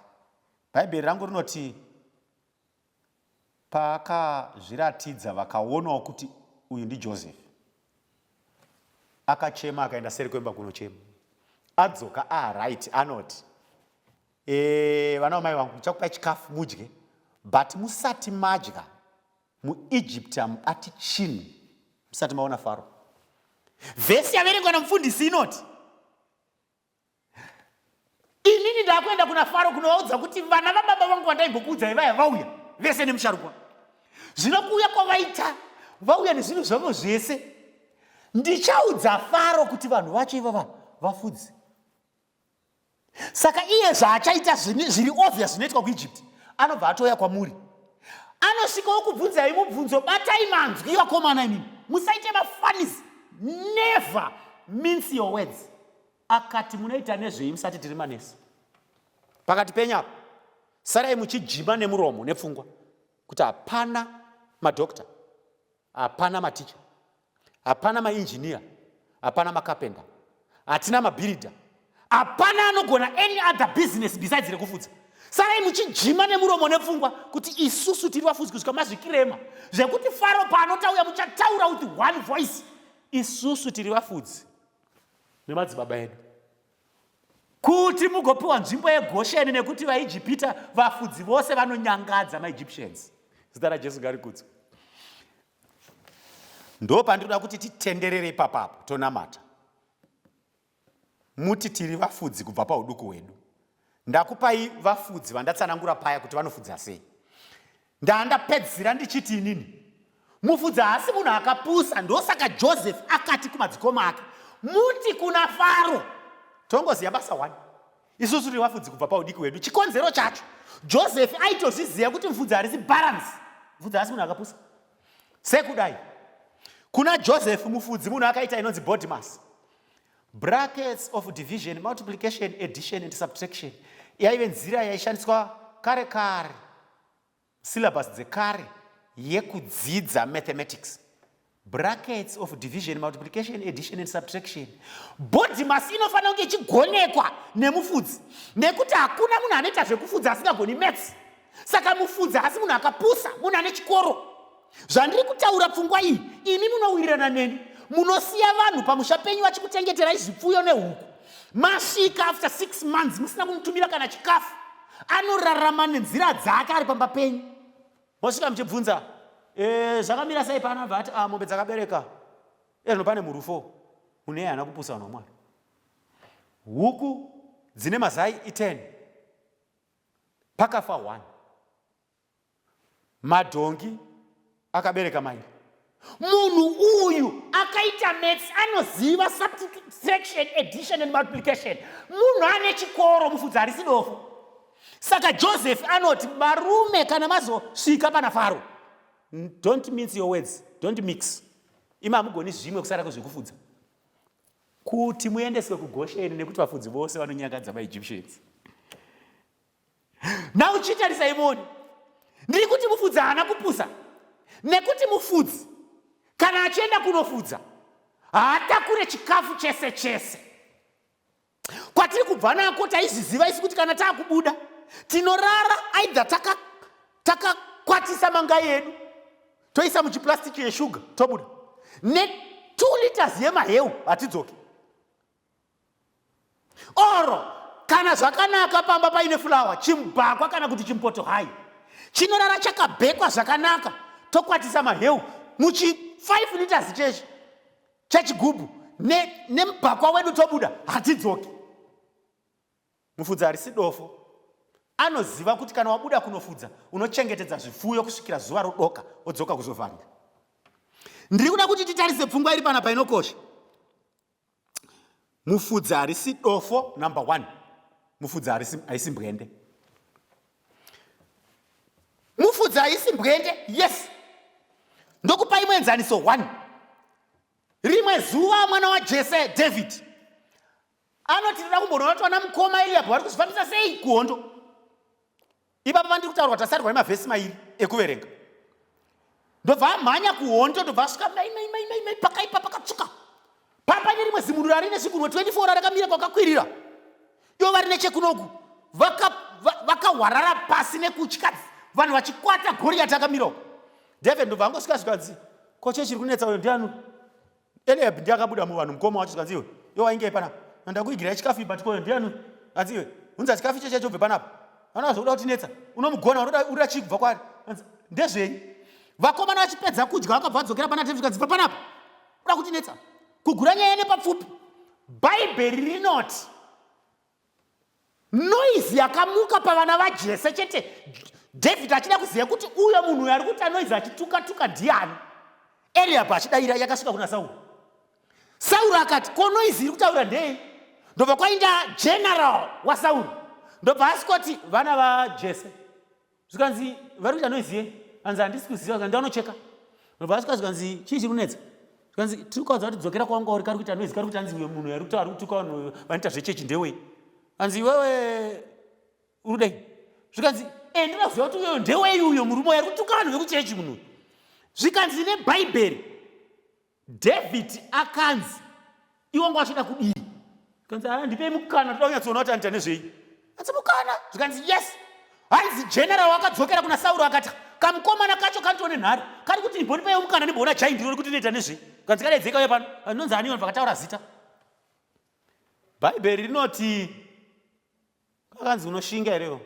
Bhaibheri rangu rinoti paakazviratidza, vakaonawo kuti uyu ndiJoseph. Akachema, akaenda seri kwemba kunochema. Adzoka aright, anoti, "Vana vamai vangu, ndichakupai chikafu mudye, but musati madya, muEgypt hamubati chinhu musati maona Faro." Vhesi yaverengwa namufundisi inoti, inini ndakuenda kuna Faro kunovaudza kuti vana vababa vangu vandaimbokuudzai vaya vauya vese nemusharukwa. Zvino kuuya kwavaita, vauya nezvinhu zvavo zvese. Ndichaudza Faro kuti vanhu vacho ivava vafudzi. Saka iye zvaachaita zviri obvious zvinoitwa kuEgypt, anobva atouya kwamuri, anosvikawo kubvunzai mubvunzo. Batai manzwi, vakomana imimi, musaite mafunnies, never mince your words. Akati, munoita nezvei? Musati tiri manesi. Pakati penyu apa sarai muchijima nemuromo nepfungwa kuti hapana madhokta, hapana maticha, hapana mainjiniya, hapana makapenda, hatina mabhiridha, hapana anogona any other business besides rekufudza. Sarai muchijima nemuromo nepfungwa kuti isusu tiri vafudzi kusvika mazvikirema, zvekuti Faro paanotauya muchataura with one voice, isusu tiri vafudzi nemadzibaba edu, kuti mugopiwa nzvimbo yeGosheni, nekuti vaIjipita vafudzi vose vanonyangadza maEgyptians. Zita raJesu ngarikudzwe. Ndo pandinoda kuti titenderere ipapapo, tonamata. Muti tiri vafudzi kubva pauduku hwedu. Ndakupai vafudzi vandatsanangura paya kuti vanofudza sei. Ndandapedzisira ndichiti inini mufudzi haasi munhu akapusa. Ndosaka Joseph akati kumadzikoma ake, muti kuna Faro, tongoziva basa one, isusu tiri vafudzi kubva paudiki hwedu. Chikonzero chacho, Joseph aitozviziva kuti mufudzi harisi balance, mufudzi haasi munhu akapusa. Sekudai kuna Joseph, mufudzi munhu akaita inonzi BODMAS, brackets of division, multiplication, addition and subtraction. Yaive nzira yaishandiswa kare kare, syllabus dzekare yekudzidza mathematics, brackets of division, multiplication, addition and subtraction. BODMAS inofanira kunge ichigonekwa nemufudzi, nekuti hakuna munhu anoita zvekufudza asingagoni maths. Saka mufudzi haasi munhu akapusa, munhu ane chikoro. Zvandiri kutaura, pfungwa iyi, imi munowirirana neni. Munosiya vanhu pamusha penyu vachikuchengeterai zvipfuyo nehuku. Masvika after 6 months musina kumutumira kana chikafu, anorarama nenzira dzake ari pamba penyu. Mosvika muchibvunza, "Zvakamira sei pano?" Abva ati, "Ah, mombe dzakabereka ezvino, pane murufo." Munhu iye haana kupusa, vanhu vaMwari. Huku dzine mazai i10, pakafa 1. Madhongi akabereka mairi. Munhu uyu akaita maths, anoziva subtraction, addition and multiplication. Munhu ane chikoro, mufudzi harisi dofo. Saka Joseph anoti, varume, kana mazosvika pana Faro, don't mince your words, don't mix. Imi hamugoni zvimwe kusara kwezvekufudza, kuti muendeswe kuGosheni, nekuti vafudzi vose vanonyangadza maEgyptians. Now chitarisa imoni, ndiri kuti mufudzi haana kupusa, nekuti mufudzi kana achienda kunofudza haatakure chikafu chese chese. Kwatiri kubva nako taizviziva isi kuti kana taakubuda tinorara aidha takakwatisa mangai edu, toisa muchiplastiki yeshuga, tobuda ne2 liters yemaheu, hatidzoki. Oro kana zvakanaka pamba paine fulawa, chimubhakwa kana kuti chimupoto hai chinorara chakabhekwa zvakanaka, tokwatisa maheu muchi 5 liters chechi chechigubhu nemubhakwa wedu, tobuda, hatidzoki. Mufudzi harisi dofo. Anoziva kuti kana wabuda kunofudza, unochengetedza zvifuyo kusvikira zuva rodoka, odzoka kuzovharira. Ndiri kuda kuti titarise pfungwa iri panapa inokosha. Mufudzi harisi dofo, number one. Mufudzi haisi mbwende. Mufudzi haisi mbwende, yes. Ndokupai muenzaniso one. Rimwe zuva mwana waJese David anoti ndoda kumboona kuti vana mukoma Eliabhu vari kuzvifambisa sei kuhondo. Ipapa pandiri kutaurwa tasarirwa nemavhesi mairi ekuverenga. Ndobva amhanya kuhondo ndobva asvika mai mai mai mai mai pakaipa pakatsvuka. Papane rimwe zimunhu rari nezvigunwe 24 rakamira kwakakwirira. Ivo vari nechekunoku vakahwarara vaka pasi nekutya vanhu vachikwata Goriati akamira uko. David ndobva angosvika zvikanzi ko chii chiri kunetsa uyo ndiani? Eliab ndiye akabuda muvanhu mukoma wacho zvikanzi iwe iwe waingei panapa ndakuigirai chikafu but koyo ndiani? Anzi iwe unza chikafu icho chacho ubve panapa. Vana zvokuda kutinetsa unomugona unoda urira chii kubva kwaari? Anzi ndezvei? Vakomana vachipedza kudya vakabva vadzokera pana David zvikanzi bva panapa. Uda kutinetsa. Kugura nyaya nepapfupi. Bhaibheri rinoti Noise yakamuka pavana vaJese chete David achida kuziva kuti uyo munhu uyo ari kuita noise achituka tuka ndiani. Eliab achidaira yakasvika kuna Sauro. Sauro akati ko noise iri kutaura ndei? Ndobva kwainda general waSauro. Ndobva asvikoti vana vaJese. Zvikanzi vari kuita noise ye? Hanzi handisi kuziva zvikanzi ndanocheka. Ndobva asvika zvikanzi chii chiri kunetsa? Zvikanzi tiri kukaudza kuti dzokera kwawanga uri kari kuita noise kari kuti hanzi uyo munhu ari kuta ari kutuka vanhu vanoita zvechechi ndewei? Hanzi iwewe uri kudai? Zvikanzi eh ndinoda kuziva kuti uyo ndewei uyo murume uyo ari kutuka vanhu vekuchechi munhu uyu. Zvikanzi neBhaibheri David akanzi iwe wanga wachida kudii? Zvikanzi haa ndipei mukana toda kunyatsoona kuti anoita nezvei. Hanzi mukana? Zvikanzi yes. Hanzi general akadzokera kuna Sauro akati kamukomana kacho kanotone nhare kari kuti imbondipeiwo mukana ndimboona giant irori kuti rinoita nezvei. Zvikanzi kadaidzei kauye pano. Anonzi ani vakataura zita. Bhaibheri rinoti kakanzi unoshinga here iwe?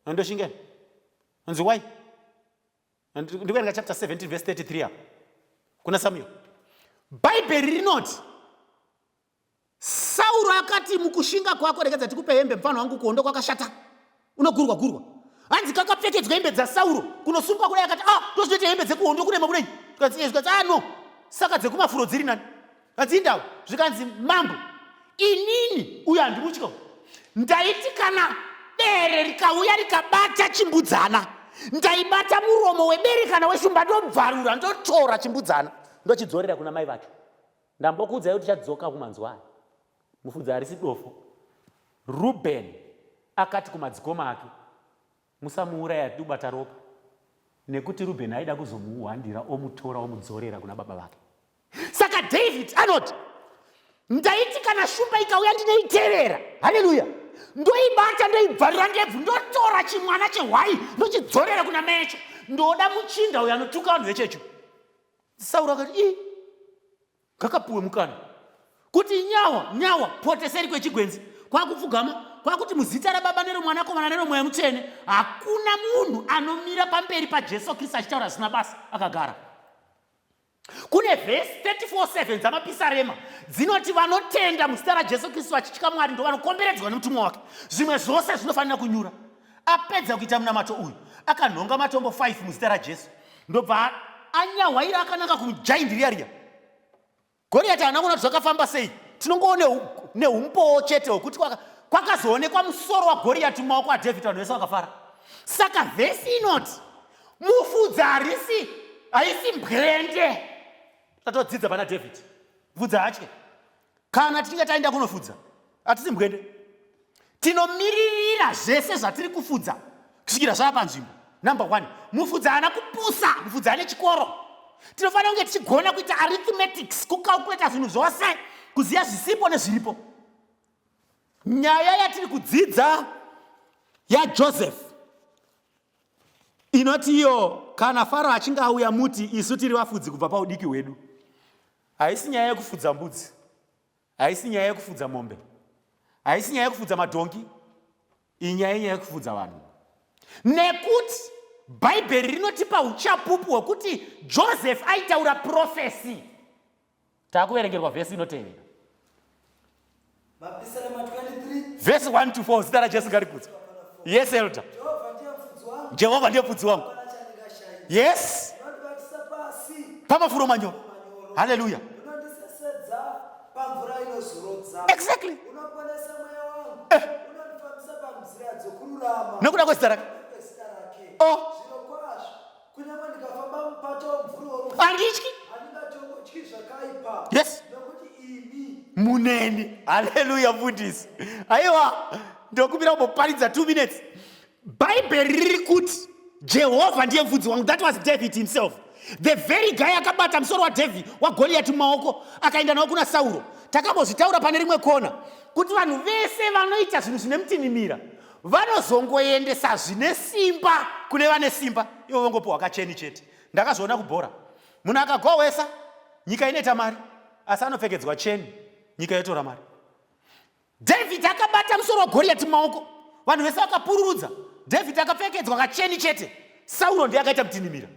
Ndoshinga here? Hanzi why? Ndikuverenga chapter 17 verse 33 apa kuna Samuel. Bhaibheri rinoti Sauro akati mukushinga kwako regedza tikupe hembe mfana wangu kuhondo kwakashata unogurwa gurwa. Hanzi kakapfekedzwa hembe dzaSauro kunosungwa kudai akati ah ndozvinoita hembe dzekuhondo kurema kudai. Zvikanzi zvikanzi ah no saka dzekumafuro dziri nani. Zvikanzi indawo zvikanzi mambo inini uyo handimutyo ndaiti kana bere rikauya rikabata chimbudzana ndaibata muromo webere kana weshumba ndobvarura ndotora chimbudzana ndochidzorera kuna mai vacho ndambokuudzai kuti chadzoka kumanzwa aya mufudzi harisi dofo Ruben akati kumadzikoma ake musamuuraya hatidi kubata ropa nekuti Ruben aida kuzomuhwandira omutora omudzorera kuna baba vake Saka David anoti ndaiti kana shumba ikauya ndinoiterera. Haleluya. Ndoibata ndoibvarura ndebvu ndotora chimwana chehwai ndochidzorera kuna mai yacho. Ndoda muchinda uyo anotuka vanhu vechecho. Sauro akati ii ngakapuwe mukana kuti nyawa nyawa pote seri kwechigwenzi kwakupfugama kwakuti muzita rababa neromwanakomana neromweya mutsvene hakuna munhu anomira pamberi pajesu kristu achitaura zvisina basa akagara Kune vhesi 34:7 dzamapisarema dzinoti vanotenda muzita raJesu Kristu vachitya Mwari ndovanokomberedzwa nemutumwa wake. Zvimwe zvose zvinofanira kunyura. Apedza kuita munamato uyu, akanhonga matombo 5 muzita raJesu ndobva anyahwaira akananga kumujaindi riya riya. Goriati haana kuona kuti zvakafamba sei. Tinongoona neumbowo chete hwekuti kwakazoonekwa musoro waGoriati mumaoko aDhavhidhi vanhu vese vakafara. Saka vhesi inoti mufudzi harisi haisi mbwende. Tatodzidza pana David. Mufudzi haatye. Kana tichinge taenda kunofudza hatisi mbwende. Tinomiririra zvese zvatiri kufudza kusvikira zvava panzvimbo. Number one, mufudzi haana kupusa, mufudzi ane chikoro. Tinofanira kunge tichigona kuita arithmetics, kucalculata zvinhu zvose, kuziva zvisipo nezviripo. Nyaya yatiri kudzidza yaJoseph inoti iyo kana Faro achinge auya muti isu tiri vafudzi kubva paudiki hwedu. Haisi nyaya yekufudza mbudzi. Haisi nyaya yekufudza mombe, haisi nyaya yekufudza madhongi, inyaya inyaya yekufudza vanhu. Nekuti Bhaibheri rinotipa uchapupu hwekuti Joseph aitaura profesi. Takuverengerwa vhesi inotevera. Mapisarema 23 Vhesi 1 to 4, zita raJesu ngarikudzwe. Yes, elder. Jehovha ndiye mufudzi wangu, Jehovha ndiye mufudzi wangu. hapana chandingashaiwa. Yes. Unondibatisa pasi Pamafuro manyoro. Hallelujah. Unondisesedza pamvura inozorodza. Exactly. Unoponesa mweya wangu. Unondifambisa panzira dzokururama. Nokuda kwezita rake. Kwezita rake. Oh. Zvirokwazvo, kunyange ndikafamba mupata womumvuri worufu, Handityi. handingatongotyi Zvakaipa. Yes. Nokuti imi Muneni. Haleluya, mfundisi. Aiwa, ndokumbira kumboparidza 2 minutes. Bhaibheri riri kuti Jehovha ndiye mufudzi wangu. That was David himself, the very guy akabata musoro waDavid, waGoliati mumaoko, akaenda nawo kuna Sauro. Takambozvitaura pane rimwe kona kuti vanhu vese vanoita zvinhu zvine mutinimira vanozongoendesa zvine simba kune vane simba, ivo vongopiwa kacheni chete. Ndakazviona kubhora, munhu akagohwesa, nyika inoita mari, asi anopfekedzwa cheni, nyika yotora mari. David akabata musoro waGoriyati mumaoko, vanhu vese vakapururudza. David akapfekedzwa kacheni chete, Sauro ndiye akaita mutinimira.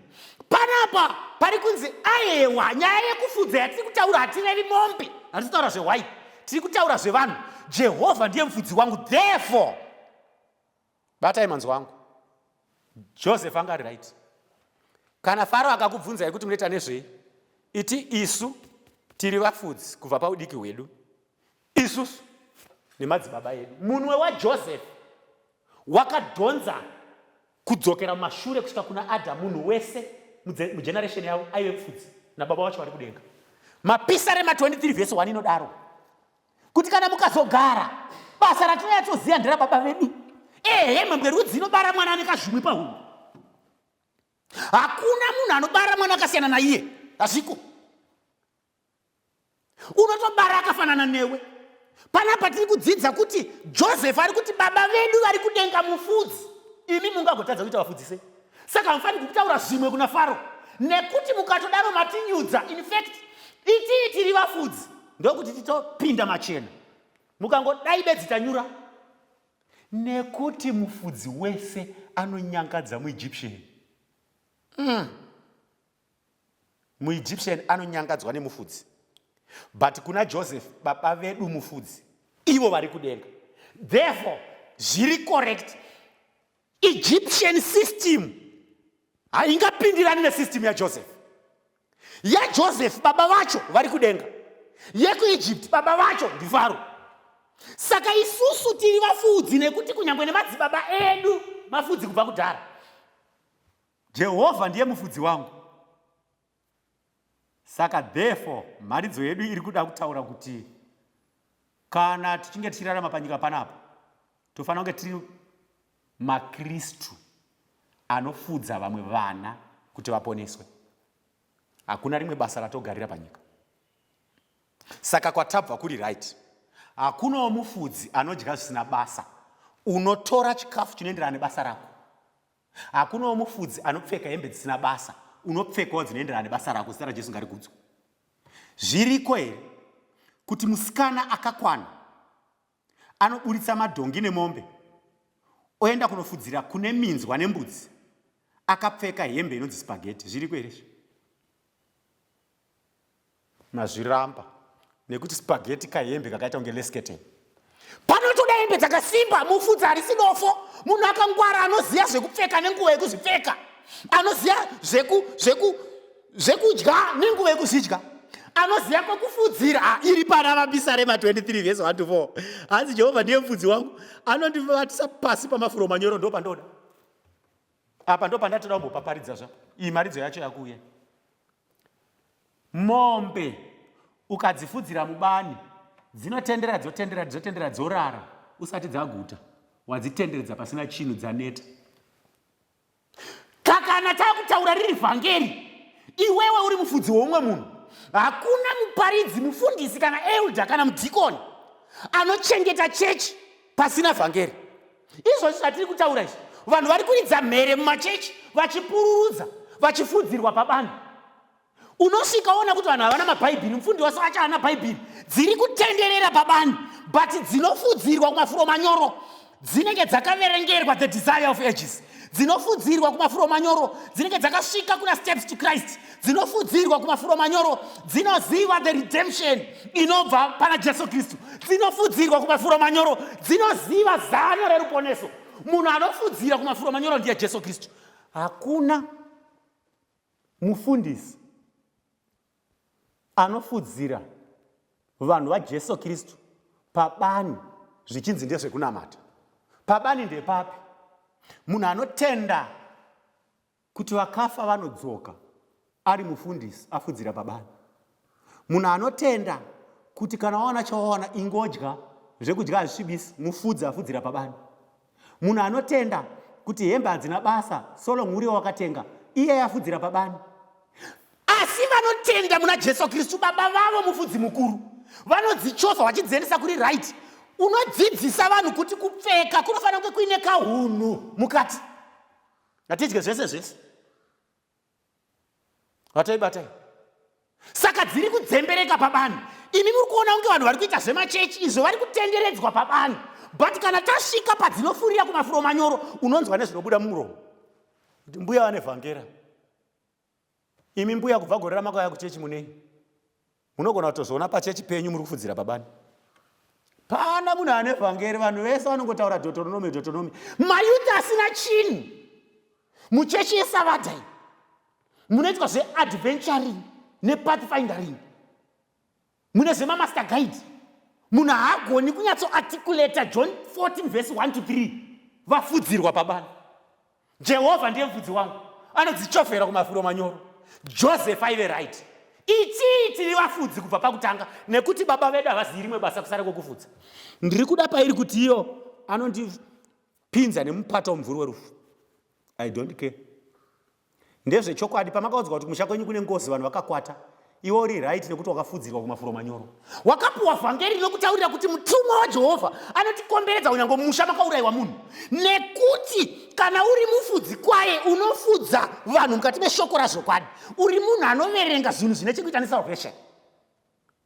Panapa pari kunzi ayewa, nyaya yekufudza yatiri kutaura hatirevi mombe, hatisi kutaura zvehwai, tiri kutaura zvevanhu. Jehovha ndiye mufudzi wangu, therefore batai manzwi angu. Joseph anga ari right. Kana Faro akakubvunzai kuti munoita nezvei, iti isu tiri vafudzi kubva paudiki hwedu, isusu nemadzibaba edu. Munwe waJoseph wakadhonza kudzokera mumashure kusvika kuna Adamu. Munhu wese mugeneration yavo aive mufudzi, nababa vacho vari kudenga. Mapisarema 23 vhesi 1 inodaro kuti kana mukazogara, basa ratinonyatsoziva nderababa vedu. Ehe, mhembwe rudzi inobara mwana ane kazvimwe pahuro. Hakuna munhu anobara mwana akasiyana naiye, hazviko. Unotobara akafanana newe. Panapa tiri kudzidza kuti Joseph ari kuti baba vedu vari kudenga mufudzi, imi mungagotadza kuita vafudzi sei? Saka hamufaniri kutaura zvimwe kuna Faro, nekuti mukatodaro matinyudza. In fact, itii tiri vafudzi, ndokuti titopinda machena. Mukangodai bedzi tanyura, nekuti mufudzi wese anonyangadza muEgyptian. MuEgyptian anonyangadzwa nemufudzi, but kuna Joseph, baba vedu mufudzi, ivo vari kudenga, therefore zviri correct. Egyptian system haingapindirani nesystem yaJoseph. YaJoseph baba vacho vari kudenga, yekuEgypt baba vacho ndiFaro. Saka isusu tiri vafudzi nekuti kunyange nemadzibaba edu mafudzi kubva kudhara. Jehovha ndiye mufudzi wangu. Saka therefore mharidzo yedu iri kuda kutaura kuti kana tichinge tichirarama panyika panapa, tofanira kunge tiri maKristu anofudza vamwe vana kuti vaponeswe. Hakuna rimwe basa ratogarira panyika. Saka kwatabva kuri right. Hakunawo mufudzi anodya zvisina basa. Unotora chikafu chinoenderana nebasa rako. Hakunawo mufudzi anopfeka hembe dzisina basa. Unopfekawo dzinoenderana nebasa rako. Zita raJesu ngarikudzwe. Zviriko here kuti musikana akakwana anoburitsa madhongi nemombe oenda kunofudzira kune minzwa nembudzi akapfeka hembe inonzi spaghetti? Zviriko here izvi? Mazviramba nekuti spaghetti kahembe kakaita kunge lesketen. Panotoda hembe dzakasimba. Mufudzi harisi dofo, munhu akangwara anoziva zvekupfeka nenguva yekuzvipfeka, anoziva zvekudya nenguva yekuzvidya, anoziva kwekufudzira. Ah, iri pana Mapisarema 23 vhesi 1 to 4, hanzi Jehovha ndiye mufudzi wangu, anondivatisa pasi pamafuro manyoro. Ndo pandoda apa, ndo pandatoda kumbopaparidza zvapo. Iyi mharidzo yacho yakuuya. Mombe ukadzifudzira mubani, dzinotendera, dzotendera, dzotendera, dzorara usati dzaguta. Wadzitenderedza pasina chinhu, dzaneta. Kakana takutaura riri vhangeri, iwewe uri mufudzi weumwe munhu. Hakuna muparidzi, mufundisi kana elder kana mudhikoni anochengeta chechi pasina vhangeri. Izvozvi zvatiri kutaura izvi, vanhu vari kuridza mhere mumachechi vachipururudza, vachifudzirwa pabani. Unosvika ona kuti vanhu havana mabhaibheri, mufundi wase wacho haana bhaibheri, dziri kutenderera pabani, but dzinofudzirwa kumafuro manyoro dzinenge dzakaverengerwa The Desire of Ages, dzinofudzirwa kumafuro manyoro dzinenge dzakasvika kuna Steps to Christ, dzinofudzirwa kumafuro manyoro dzinoziva the redemption inobva pana Jesu Kristu, dzinofudzirwa kumafuro manyoro dzinoziva zano reruponeso. Munhu anofudzira kumafuro manyoro ndiye Jesu Kristu. Hakuna mufundisi anofudzira vanhu vaJesu Kristu pabani zvichinzi ndezvekunamata. Pabani ndepapi? Munhu anotenda kuti vakafa vanodzoka ari mufundisi afudzira pabani. Munhu anotenda kuti kana wawana chawawana ingodya, zvekudya hazvisvibisi, mufudzi afudzira pabani. Munhu anotenda kuti hembe hadzina basa so long uriwe wakatenga, iye afudzira pabani. Asi vanotenda muna Jesu Kristu baba vavo mufudzi mukuru, vanodzichovha vachidziendesa kuri right. Unodzidzisa vanhu kuti kupfeka kunofanira kunge kuine kahunhu mukati. Ngatidye zvese zvese. Batai batai. Saka dziri kudzembereka pabani. Imi muri kuona kunge vanhu vari kuita zvemachechi izvo vari kutenderedzwa pabani. But kana tasvika padzinofurira kumafuro manyoro unonzwa nezvinobuda mumuromo. Kuti mbuya vane vhangera. Imi mbuya kubva gore ramakauya kuchechi munei? Munogona kutozoona pachechi penyu muri kufudzira pabani. Pana munhu ane vhangeri, vanhu vese vanongotaura Deuteronomy, Deuteronomy. Mayouth asina chinhu muchechi yeSavadha iyi munoitwa zveadventuring nepathfindering, mune zvemamaster guide. Munhu haagoni kunyatsoarticulata John 14 verse 1 to 3 vafudzirwa pabani. Jehovha ndiye mufudzi wangu, anodzichovhera kumafuro manyoro. Joseph aive right. Itii tiri vafudzi kubva pakutanga, nekuti baba vedu havazivi rimwe basa kusara kwekufudza. Ndiri kuda pairi kuti iyo anondipinza nemupata womumvuri werufu. I don't care. Ndezvechokwadi pamakaudzwa kuti kumusha kwenyu kune ngozi vanhu vakakwata. Iwe uri right nekuti wakafudzirwa kumafuro manyoro. Wakapuwa vhangeri rinokutaurira kuti mutumwa waJehovha anotikomberedza kunyange mumusha makaurayiwa munhu. Nekuti kana uri mufudzi kwaye unofudza vanhu mukati meshoko razvokwadi. Uri munhu anoverenga zvinhu zvine chekuita nesalvation.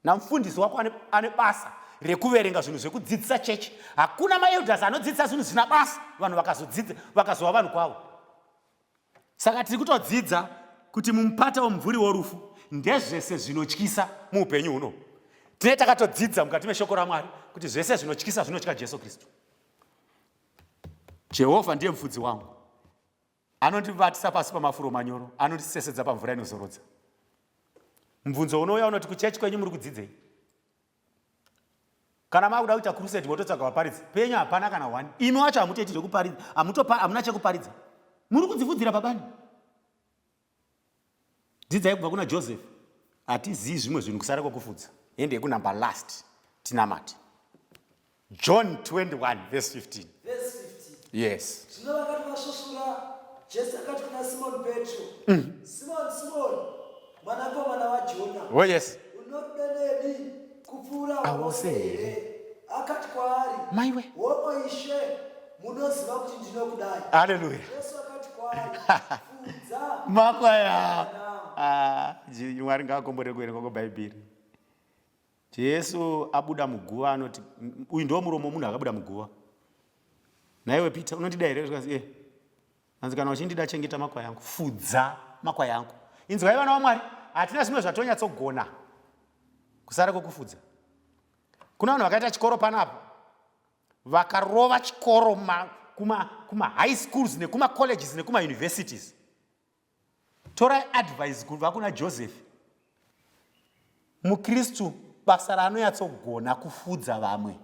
Namufundisi wako ane, ane basa rekuverenga zvinhu zvekudzidzisa chechi. Hakuna maelders anodzidzisa zvinhu zvisina basa vanhu vakazodzidza vakazova vanhu kwavo. Saka tiri kutodzidza kuti mumupata womumvuri worufu ndezvese zvinotyisa muupenyu huno. Tine takatodzidza mukati meshoko raMwari kuti zvese zvinotyisa zvinotya Jesu Kristu. Jehovha ndiye mufudzi wangu, anondivatisa pasi pamafuro manyoro, anondisesedza pamvura inozorodza. Mubvunzo unouya unoti kuchechi kwenyu muri kudzidzei? Kana makuda kuita crusade mototsvaga vaparidzi penyu hapana kana one. Imi wacho hamutoiti zvekuparidza, hamutopa hamuna chekuparidza. Muri kudzifudzira pabani. Dzidzai kubva kuna Joseph. Hatizii zvimwe zvinhu kusara kwekufudza. Hende yekunumber last tinamate. John 21 verse 15. Verse 15. Yes. Zvino vakati vasvosvora, Jesu akati kuna Simoni Petro, Simoni, Simoni, mwanakomana waJona, Oh yes. unorudo neni kupfuura Avo vose here? here? Akati kwaari, Maiwe. Hongu Ishe, munoziva kuti ndinokudai. Hallelujah. Jesu akati kwaari, Fudza Makwaya. Ah, Mwari ngaakomborere kuverenga kweBhaibheri. Jesu abuda muguva anoti uyu ndiwo muromo womunhu akabuda muguva. Nhaiwe Peter unondida here? Zvikanzi eh. Hanzi kana uchindida chengeta makwai angu, fudza makwai angu. Inzwai vana vaMwari, hatina zvimwe zvatonyatsogona kusara kwekufudza. Kuna vanhu vakaita chikoro panapa vakarova chikoro kuma, kuma high schools nekuma colleges nekuma universities. Torai advice kubva kuna Joseph. MuKristu basa raanonyatsogona kufudza vamwe.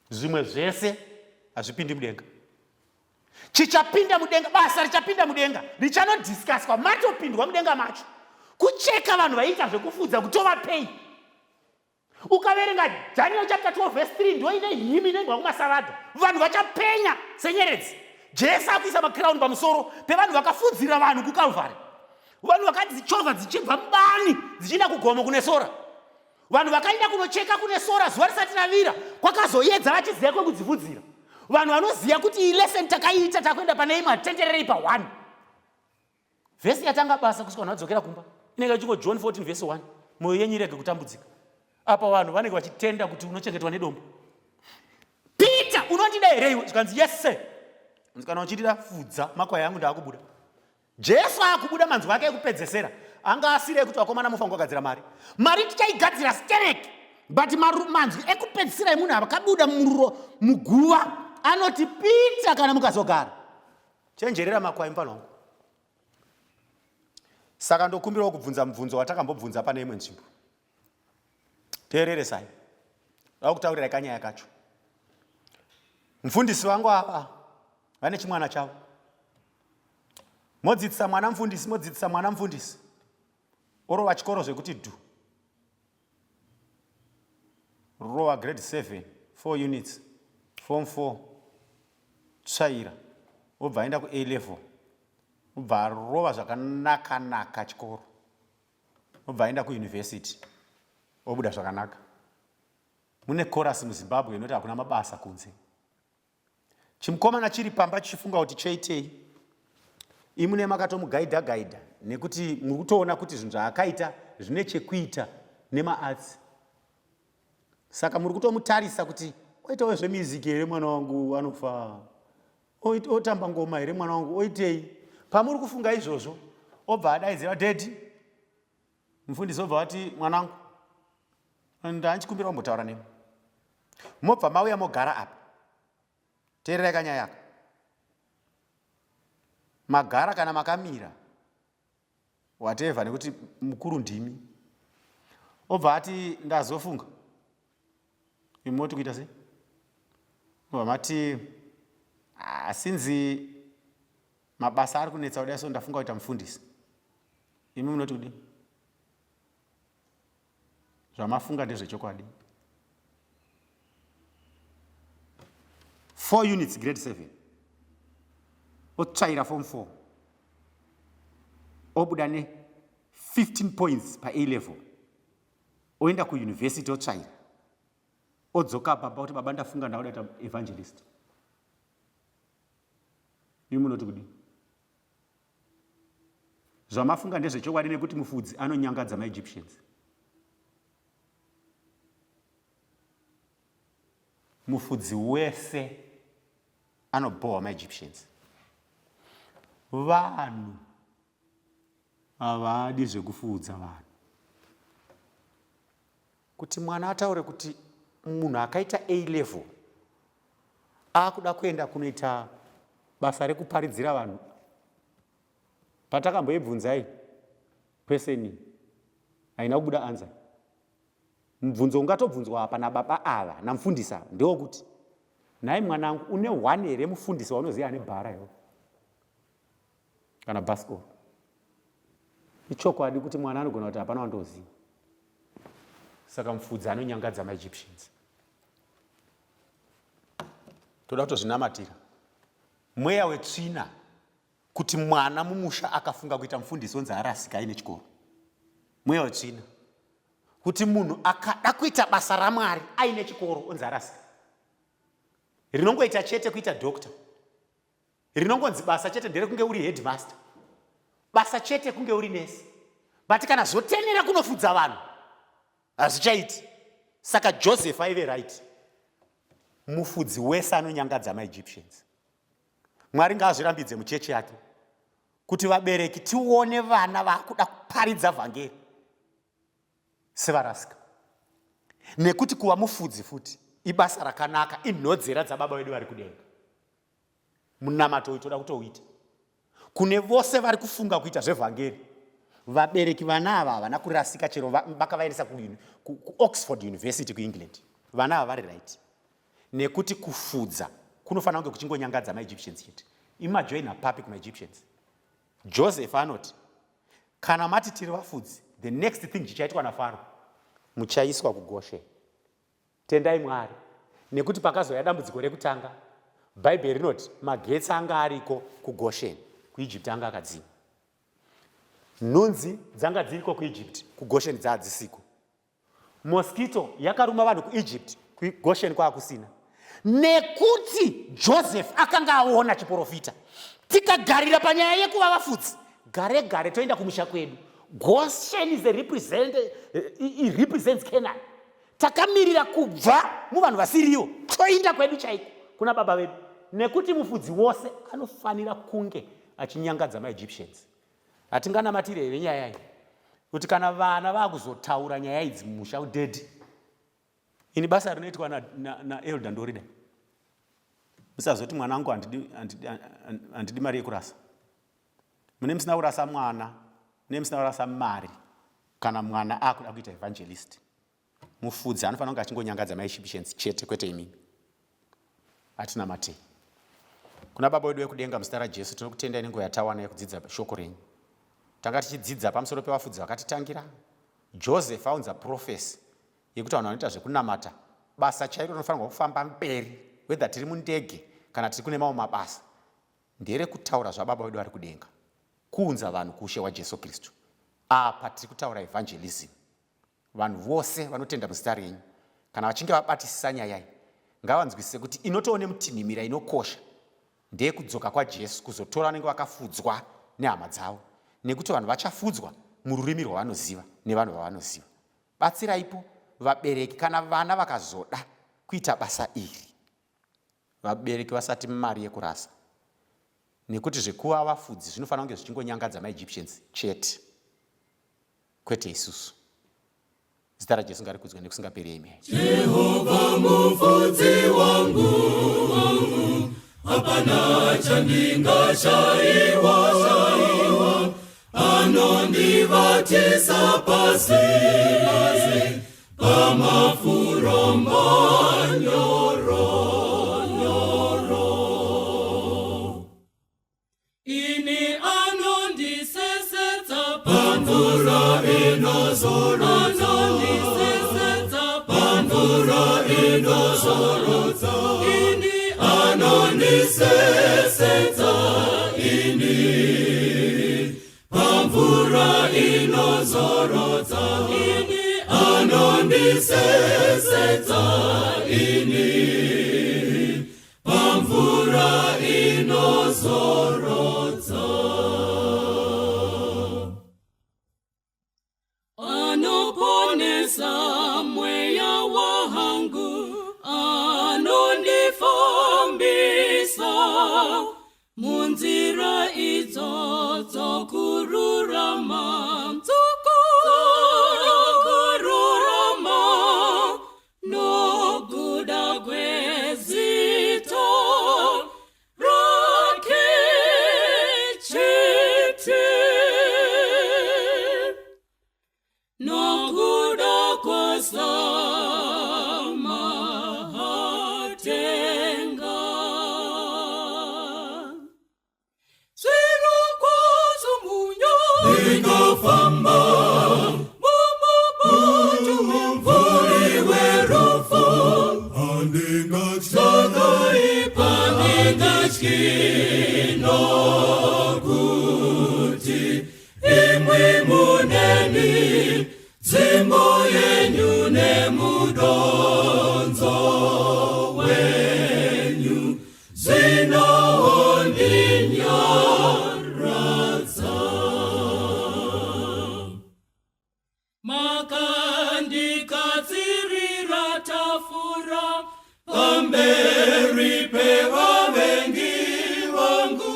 Zvimwe zvese hazvipindi mudenga. Chichapinda mudenga, basa richapinda mudenga richanodiscusswa matopindwa mudenga macho. Kucheka vanhu vaiita zvekufudza kutovapei. Ukaverenga Daniel chapter 12 verse 3 ndo ine himi inoimbwa kumasavadha. Vanhu vachapenya senyeredzi. Jesu akuisa macrown pamusoro pevanhu vakafudzira vanhu kuCalvary. Vanhu vakadzichovha dzichibva mubani dzichienda kugomo kune sora. Vanhu vakaenda kunocheka kune sora zuva risati ravira, kwakazoyedza vachiziva kwekudzifudzira. Vanhu vanoziva kuti iyi lesson takaiita takuenda pane imwe hatitendererei pa one. Vhesi yatanga basa kusvika vanhu vadzokera kumba inenge ichingo John 14 vhesi 1 mwoyo yenyu irege kutambudzika. Apa vanhu vanenge vachitenda kuti unochengetwa nedombo. Peter unondida here iwe? Zvikanzi yes sir. Kana uchindida fudza makwai angu ndaakubuda. Jesu akubuda manzwi ake ekupedzesera anga asiri ekuti vakomana mufanirwa kugadzira mari. Mari tichaigadzira stereki but manzwi ekupedzisira emunhu akabuda mururo muguva anoti Peter kana mukazogara Chenjerera makwai mupfana wangu. Saka ndokumbirawo kubvunza mubvunzo watakambobvunza pane imwe nzvimbo. Teereresai. Ndava kutaurirai kanyaya kacho. Mufundisi vangu ava vane chimwana chavo. Modzidzisa mwana mufundisi, modzidzisa mwana mufundisi. Orova chikoro zvekuti dhu. Rova grade 7, 4 units, form 4, tsvaira, obva aenda ku A level, obva arova zvakanaka naka chikoro, obva aenda kuuniversity, obuda zvakanaka. Mune chorus muZimbabwe inoti hakuna mabasa kunze. Chimukomana chiri pamba chichifunga kuti choitei. Imune makatomugaidha gaidha nekuti muri kutoona kuti zvinhu zvaakaita zvine chekuita nemaarts. Saka muri kutomutarisa kuti oitawo zvemusic here mwana wangu anofa, otamba ngoma here mwana wangu oitei. Pamuri kufunga izvozvo obva adaidzira daddy, mufundisi obva vati mwanangu ndanchikumbira kumbotaura nemi. Mobva mauya mogara apa. Teererai kanyaya aka. Magara kana makamira whatever nekuti mukuru ndimi. Obva ati ndazofunga. Imi moti kuita sei? Obva mati ah, sinzi mabasa ari kunetsa kudai so ndafunga kuita mufundisi. Imi munoti kudii? Zvamafunga ndezvechokwadi. 4 units grade 7 otsvaira form 4 obuda ne 15 points pa A level oenda kuuniversity otsvaira odzoka baba kuti baba ndafunga ndakuda kuita evangelist. Imi munoti kudii? Zvamafunga ndezvechokwadi nekuti mufudzi anonyangadza maEgyptians. Mufudzi wese anobhohwa maEgyptians. Vanhu havadi zvekufuudza vanhu. Kuti mwana ataure kuti munhu akaita A level akuda kuenda kunoita basa rekuparidzira vanhu. Patakamboibvunzai question haina kubuda answer. Mubvunzo ungatobvunzwa apa nababa ava namufundisi ava ndewokuti nhai mwanangu une one here mufundisi waunoziva ane bhara iwe kana bhasikoro? Ichokwadi kuti mwana anogona kuti hapana wandoziva. Saka mufudzi anonyangadza maEgyptians. Toda kutozvinamatira. Mweya wetsvina kuti mwana mumusha akafunga kuita mufundisi onzi arasika aine chikoro. Mweya wetsvina kuti munhu akada kuita basa raMwari aine chikoro onzi arasika. Rinongoita chete kuita doctor. Rinongonzi basa chete nderekunge uri headmaster. Basa chete kunge uri nurse. But kana zvotenera kunofudza vanhu hazvichaiti. Saka Joseph aive right. Mufudzi wese anonyangadza maEgyptians. Mwari ngaazvirambidze muchechi yake kuti vabereki tione vana vakuda kuparidza vhangeri sevarasika. Nekuti kuva mufudzi futi ibasa rakanaka, inhodzera dzababa vedu vari kudenga. Munamato uyu toda kutouita kune vose vari kufunga kuita zvevhangeri. Vabereki vana ava havana kurasika chero vakavaendesa kuOxford University kuEngland. Vana ava vari right. Nekuti kufudza kunofanira kunge kuchingonyangadza maEgyptians chete. Imajoina papi kumaEgyptians? Joseph anoti kana mati tiri vafudzi, the next thing chichaitwa naFaro, muchaiswa kuGoshen. Tendai Mwari nekuti pakazouya dambudziko rekutanga, Bhaibheri rinoti magetsi anga ariko kuGoshen, kuEgypt anga akadzima. Nhunzi dzanga dziriko kuEgypt, kuGoshen dzaadzisiko. Mosquito yakaruma vanhu kuEgypt, kuGoshen kwaakusina. Nekuti Joseph akanga aona chiporofita. Tikagarira panyaya yekuva vafudzi, gare gare toenda kumusha kwedu. Goshen is a represent, it represents Canaan. Takamirira kubva muvanhu vasiriwo toinda kwedu chaiko kuna baba vedu, nekuti mufudzi wose anofanira kunge achinyangadza maEgyptians. Hatinganamatire here nyaya iyi kuti kana vana vakuzotaura nyaya idzi mumusha udaddy, ini basa rinoitwa naelder na, na ndorida. Musazoti mwana wangu handidi, handidi, handidi mari yekurasa. Mune musina kurasa mwana, mune musina kurasa mari kana mwana akuda kuita evangelist. Mufudzi anofanira kunge achingonyangadza maEgyptians chete kwete imimi. Atinamatei. Kuna Baba wedu vekudenga muzita raJesu tinokutendai nenguva yatawana yekudzidza shoko renyu. Tanga tichidzidza pamusoro pevafudzi vakatitangira. Joseph aunza prophecy yekuti vanhu vanoita zvekunamata Basa chairo rinofanirwa kufamba mberi whether tiri mundege kana tiri kune mamwe mabasa nderekutaura zvababa vedu vari kudenga, kuunza vanhu kuushe hwaJesu Kristu. Apa tiri kutaura evangelism. Vanhu vose vanotenda muzita renyu kana vachinge vabatisisa nyaya iyi ngavanzwisise kuti inotoo nemutinhimira inokosha ndeyekudzoka kwaJesu kuzotora vanenge vakafudzwa nehama dzavo nekuti vanhu vachafudzwa mururimi rwavanoziva nevanhu vavanoziva. Batsiraipo vabereki kana vana vakazoda kuita basa iri. Vabereki vasati mari yekurasa nekuti zvekuva vafudzi zvinofanira kunge zvichingonyangadza maEgyptians chete kwete isusu. Zita raJesu ngarikudzwe nekusingaperi. Amen. Jehova mufudzi wangu, wangu, hapana chandingashaiwa, shaiwa. Anondivatisa pasi, pasi pamafuro manyoro, nyoro. Ini anondisesedza pamvura inozorodza, anondisesedza pamvura inozorodza. Ini anondisesedza ini pamvura inozorodza. Ini anondisesedza ini pamvura inozorodza. Anoponesa mweya wangu, anondifambisa munzira idzo dzokururama, dzokururama, nokuda kwezita rake chete, nokuda kwaSamatenga. Zvirokwazvo munyo ndingafamba mumubutu mumvuri werufu, handingatyi handingatyi, nokuti imwi muneni, tsvimbo yenyu nemudonzo wenyu zvinondinyaradza. Makandigadzirira tafura pamberi pevavengi vangu,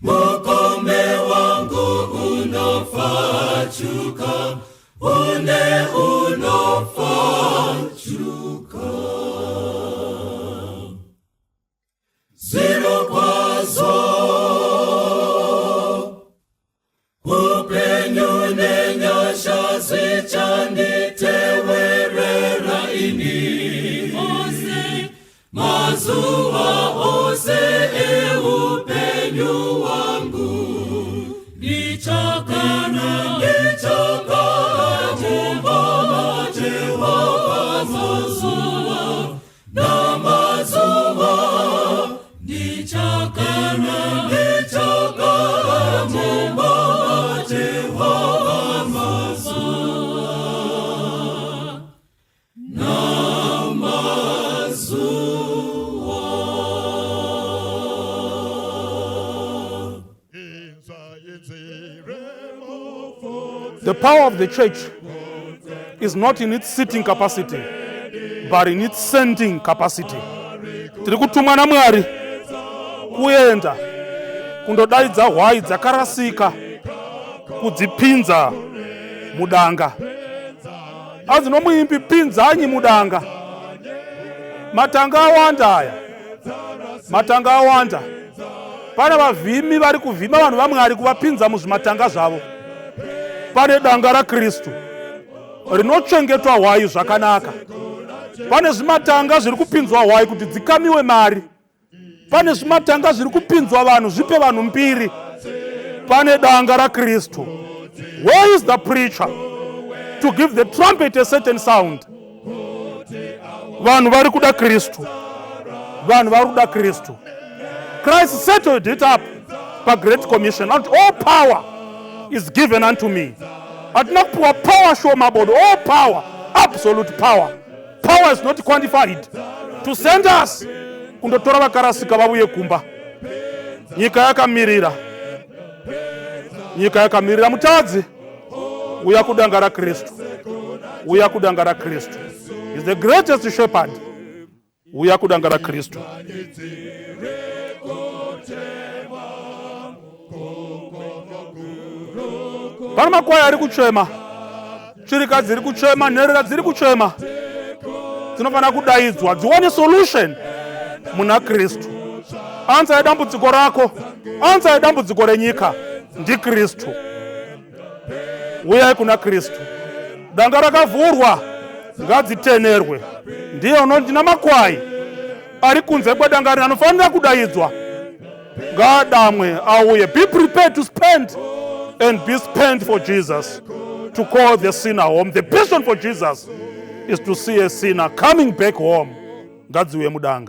mukombe wangu unofachuka, une unofachuka. Zvirokwazvo upenyu nenyasha zvichanditeverera ini ose mazuva ose eupenyu hwangu. Ndichagara, ndichagara mumba maJehovha mazuva namazuva. Ndichagara, ndichagara mumba maJehovha mazuva namazuva. The power of the church is not in its sitting capacity, but in its sending capacity. Tiri kutumwa naMwari kuenda kundodaidza hwai dzakarasika, kudzipinza mudanga. Anzi nomuimbi, "Pinzanyi mudanga." Matanga awanda aya, matanga awanda. Pane vavhimi vari kuvhima vanhu vaMwari kuvapinza muzvimatanga zvavo. Pane danga raKristu rinochengetwa hwai zvakanaka. Pane zvimatanga zviri kupinzwa hwai kuti dzikamiwe mari. Pane zvimatanga zviri kupinzwa vanhu zvipe vanhu mbiri. Pane danga raKristu. Where is the preacher to give the trumpet a certain sound? Vanhu vari kuda Kristu, vanhu vari kuda Kristu. Christ settled it up paGreat Commission anoti, "All power is given unto me." Hatina kupiwa power shoma bodo. All power, absolute power. Power is not quantified. To send us kundotora vakarasika vavuye kumba. Nyika yakamirira, nyika yakamirira mutadzi. Uya kudanga raKristu, uya kudanga raKristu. Is the greatest shepherd. Uya kudanga raKristu. Pano makwai ari kuchema, chirikadzi dziri kuchema, nherera dziri kuchema, dzinofanira kudaidzwa dziwane solution muna Kristu. Answer yedambudziko rako, answer yedambudziko renyika ndiKristu. Uyai kuna Kristu. Danga rakavhurwa, ngadzitenerwe. Ndiye unoti, "Ndina makwai ari kunze kwedanga rino anofanira kudaidzwa." Ngaadamwe auye. Be prepared to spend and be spent for Jesus, to call the sinner home. The passion for Jesus is to see a sinner coming back home. Ngadziuye mudanga.